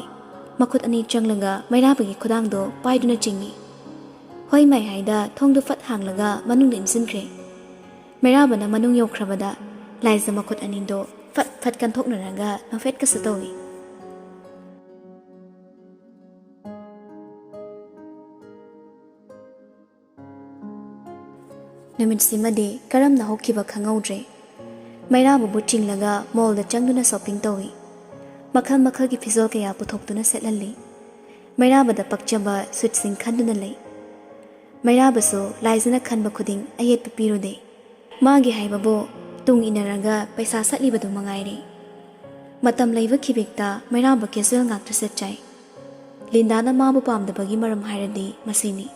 ꯃꯈꯨꯠ ꯑꯅꯤ ꯆꯪꯂꯒ ꯃꯩꯔꯥꯕꯒꯤ ꯈꯨꯗꯥꯡꯗꯣ ꯄꯥꯏꯗꯨꯅ ꯆꯤꯡꯉꯤ꯫ ꯍꯣꯏ ꯃꯥꯏ ꯍꯥꯏꯗ ꯊꯣꯡꯗꯨ ꯐꯠ ꯍꯥꯡꯂꯒ ꯃꯅꯨꯡꯗ ꯏꯟꯁꯤꯟꯈ꯭ꯔꯦ꯫ ꯃꯩꯔꯥꯕꯅ ꯃꯅꯨꯡ ꯌꯧꯈ꯭ꯔꯕꯗ ꯂꯥꯏꯖ ꯃꯈꯨꯠ ꯑꯅꯤꯗꯣ ꯐꯠ ꯐꯠ ꯀꯟꯊꯣꯛꯅꯔꯒ ꯅꯣꯛꯐꯦꯠꯀꯁꯨ ꯇꯧꯏ꯫ ꯅꯨꯃꯤꯠꯁꯤꯃꯗꯤ ꯀꯔꯝꯅ ꯍꯧꯈꯤꯕ ꯈꯪꯍꯧꯗ꯭ꯔꯦ꯫ ꯃꯩꯔꯥꯕꯕꯨ ꯆꯤꯡꯂꯒ ꯃꯣꯜꯗ ꯆꯪꯗꯨꯅ ꯁꯣꯄꯤꯡ ꯇꯧꯏ꯫ ꯃꯈꯜ ꯃꯈꯜꯒꯤ ꯐꯤꯖꯣꯜ ꯀꯌꯥ ꯄꯨꯊꯣꯛꯇꯨꯅ ꯁꯦꯠꯍꯜꯂꯤ꯫ ꯃꯩꯔꯥꯕꯗ ꯄꯛꯆꯕ ꯁꯨꯠꯁꯤꯡ ꯈꯟꯗꯨꯅ ꯂꯩ꯫ ꯃꯩꯔꯥꯕꯁꯨ ꯂꯥꯏꯖꯅ ꯈꯟꯕ ꯈꯨꯗꯤꯡ ꯑꯌꯦꯠꯄ ꯄꯤꯔꯨꯗꯦ꯫ ꯃꯥꯒꯤ ꯍꯥꯏꯕꯕꯨ ꯇꯨꯡ ꯏꯟꯅꯔꯒ ꯄꯩꯁꯥ ꯁꯠꯂꯤꯕꯗꯨ ꯃꯉꯥꯏꯔꯦ꯫ ꯃꯇꯝ ꯂꯩꯕ ꯈꯤꯕꯤꯛꯇ ꯃꯩꯔꯥꯕ ꯀꯦꯖꯨꯋꯦꯜ ꯉꯥꯛꯇ ꯁꯦꯠꯆꯩ꯫ ꯂꯤꯟꯗꯥꯅ ꯃꯥꯕꯨ ꯄꯥꯝꯗꯕꯒꯤ ꯃꯔꯝ ꯍꯥꯏꯔꯗꯤ ꯃꯁꯤꯅꯤ꯫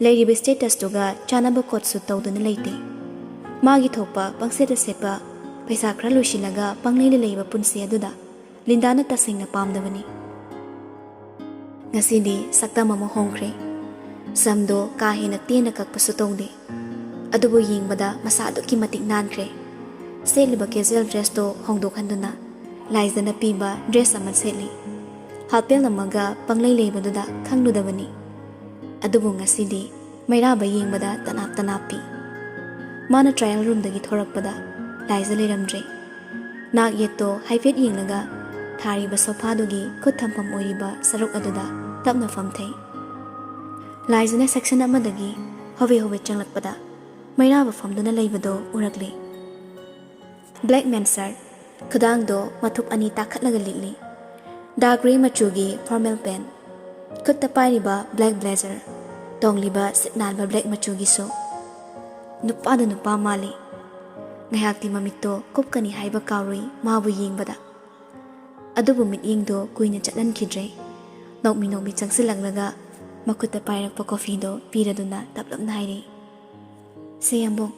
ꯂꯩꯔꯤꯕ ꯁ꯭ꯇꯦꯇꯁꯇꯨꯒ ꯆꯥꯅꯕ ꯀꯣꯠ ꯁꯨꯠ ꯇꯧꯗꯨꯅ ꯂꯩꯇꯦ꯫ ꯃꯥꯒꯤ ꯊꯣꯛꯄ ꯄꯪꯁꯦꯠꯇ ꯁꯦꯠꯄ, ꯄꯩꯁꯥ ꯈꯔ ꯂꯣꯏꯁꯤꯜꯂꯒ ꯄꯪꯂꯩꯗ ꯂꯩꯕ ꯄꯨꯟꯁꯤ ꯑꯗꯨꯗ ꯂꯤꯟꯗꯥꯅ ꯇꯁꯦꯡꯅ ꯄꯥꯝꯗꯕꯅꯤ꯫ ꯉꯁꯤꯗꯤ ꯁꯛꯇꯝ ꯑꯃ ꯍꯣꯡꯈ꯭ꯔꯦ꯫ ꯁꯝꯗꯣ ꯀꯥ ꯍꯦꯟꯅ ꯇꯦꯟꯅ ꯀꯛꯄꯁꯨ ꯇꯧꯗꯦ꯫ ꯑꯗꯨꯕꯨ ꯌꯦꯡꯕꯗ ꯃꯁꯥ ꯑꯗꯨꯛꯀꯤ ꯃꯇꯤꯛ ꯅꯥꯟꯈ꯭ꯔꯦ꯫ ꯁꯦꯠꯂꯤꯕ ꯀꯦꯖꯨꯋꯦꯜ ꯗ꯭ꯔꯦꯁꯇꯣ ꯍꯣꯡꯗꯣꯛꯍꯟꯗꯨꯅ ꯂꯥꯏꯖꯅ ꯄꯤꯕ ꯗ꯭ꯔꯦꯁ ꯑꯃ ꯁꯦꯠꯂꯤ꯫ ꯍꯥꯞꯄꯦꯜ ꯑꯃꯒ ꯄꯪꯂꯩ ꯂꯩꯕꯗꯨꯗ ꯈꯪꯂꯨꯗꯕꯅꯤ꯫ ꯑꯗꯨꯕꯨ ꯉꯁꯤꯗꯤ ꯃꯩꯔꯥꯕ ꯌꯦꯡꯕꯗ ꯇꯅꯥꯞ ꯇꯅꯥꯞ ꯄꯤ꯫ ꯃꯥꯅ ꯇ꯭ꯔꯥꯌꯦꯜ ꯔꯨꯝꯗꯒꯤ ꯊꯣꯔꯛꯄꯗ ꯂꯥꯏꯖ ꯂꯩꯔꯝꯗ꯭ꯔꯦ꯫ ꯅꯥꯛ ꯌꯦꯠꯇꯣ ꯍꯥꯏꯐꯦꯠ ꯌꯦꯡꯂꯒ ꯊꯥꯔꯤꯕ ꯁꯣꯐꯥꯗꯨꯒꯤ ꯈꯨꯠ ꯊꯝꯐꯝ ꯑꯣꯏꯔꯤꯕ ꯁꯔꯨꯛ ꯑꯗꯨꯗ ꯇꯞꯅ ꯐꯝꯊꯩ꯫ ꯂꯥꯏꯖꯅ ꯁꯦꯛꯁꯟ ꯑꯃꯗꯒꯤ ꯍꯣꯕꯦ ꯍꯣꯕꯦ ꯆꯪꯂꯛꯄꯗ ꯃꯩꯔꯥꯕ ꯐꯝꯗꯨꯅ ꯂꯩꯕꯗꯣ ꯎꯔꯛꯂꯦ꯫ ꯕ꯭ꯂꯦꯛ ꯃꯦꯟ ꯁꯔꯠ, ꯈꯨꯗꯥꯡꯗꯣ ꯃꯊꯨꯞ ꯑꯅꯤ ꯇꯥꯈꯠꯂꯒ ꯂꯤꯠꯂꯤ꯫ ꯗꯥꯔꯛ ꯒ꯭ꯔꯦ ꯃꯆꯨꯒꯤ ꯐꯣꯔꯃꯦꯜ ꯄꯦꯟ, ꯈꯨꯠꯇ ꯄꯥꯏꯔꯤꯕ ꯕ꯭ꯂꯦꯛ ꯕ꯭ꯂꯦꯖꯔ, ꯇꯣꯡꯂꯤꯕ ꯁꯤꯠ ꯅꯥꯟꯕ ꯕ꯭ꯂꯦꯛ ꯃꯆꯨꯒꯤ ꯁꯨ꯫ ꯅꯨꯄꯥꯗ ꯅꯨꯄꯥ ꯃꯥꯜꯂꯤ꯫ ꯉꯥꯏꯍꯥꯛꯇꯤ ꯃꯃꯤꯠꯇꯣ ꯀꯨꯞꯀꯅꯤ ꯍꯥꯏꯕ ꯀꯥꯎꯔꯨꯏ ꯃꯥꯕꯨ ꯌꯦꯡꯕꯗ꯫ ꯑꯗꯨꯕꯨ ꯃꯤꯠꯌꯦꯡꯗꯣ ꯀꯨꯏꯅ ꯆꯠꯍꯟꯈꯤꯗ꯭ꯔꯦ꯫ ꯅꯣꯛꯃꯤ ꯅꯣꯛꯃꯤ ꯆꯪꯁꯤꯜꯂꯛꯂꯒ ꯃꯈꯨꯠꯇ ꯄꯥꯏꯔꯛꯄ ꯀꯣꯐꯤꯗꯣ ꯄꯤꯔꯗꯨꯅ ꯇꯞꯂꯞꯅ ꯍꯥꯏꯔꯛꯏ, "ꯁꯦ ꯌꯥꯝꯕꯨꯡ,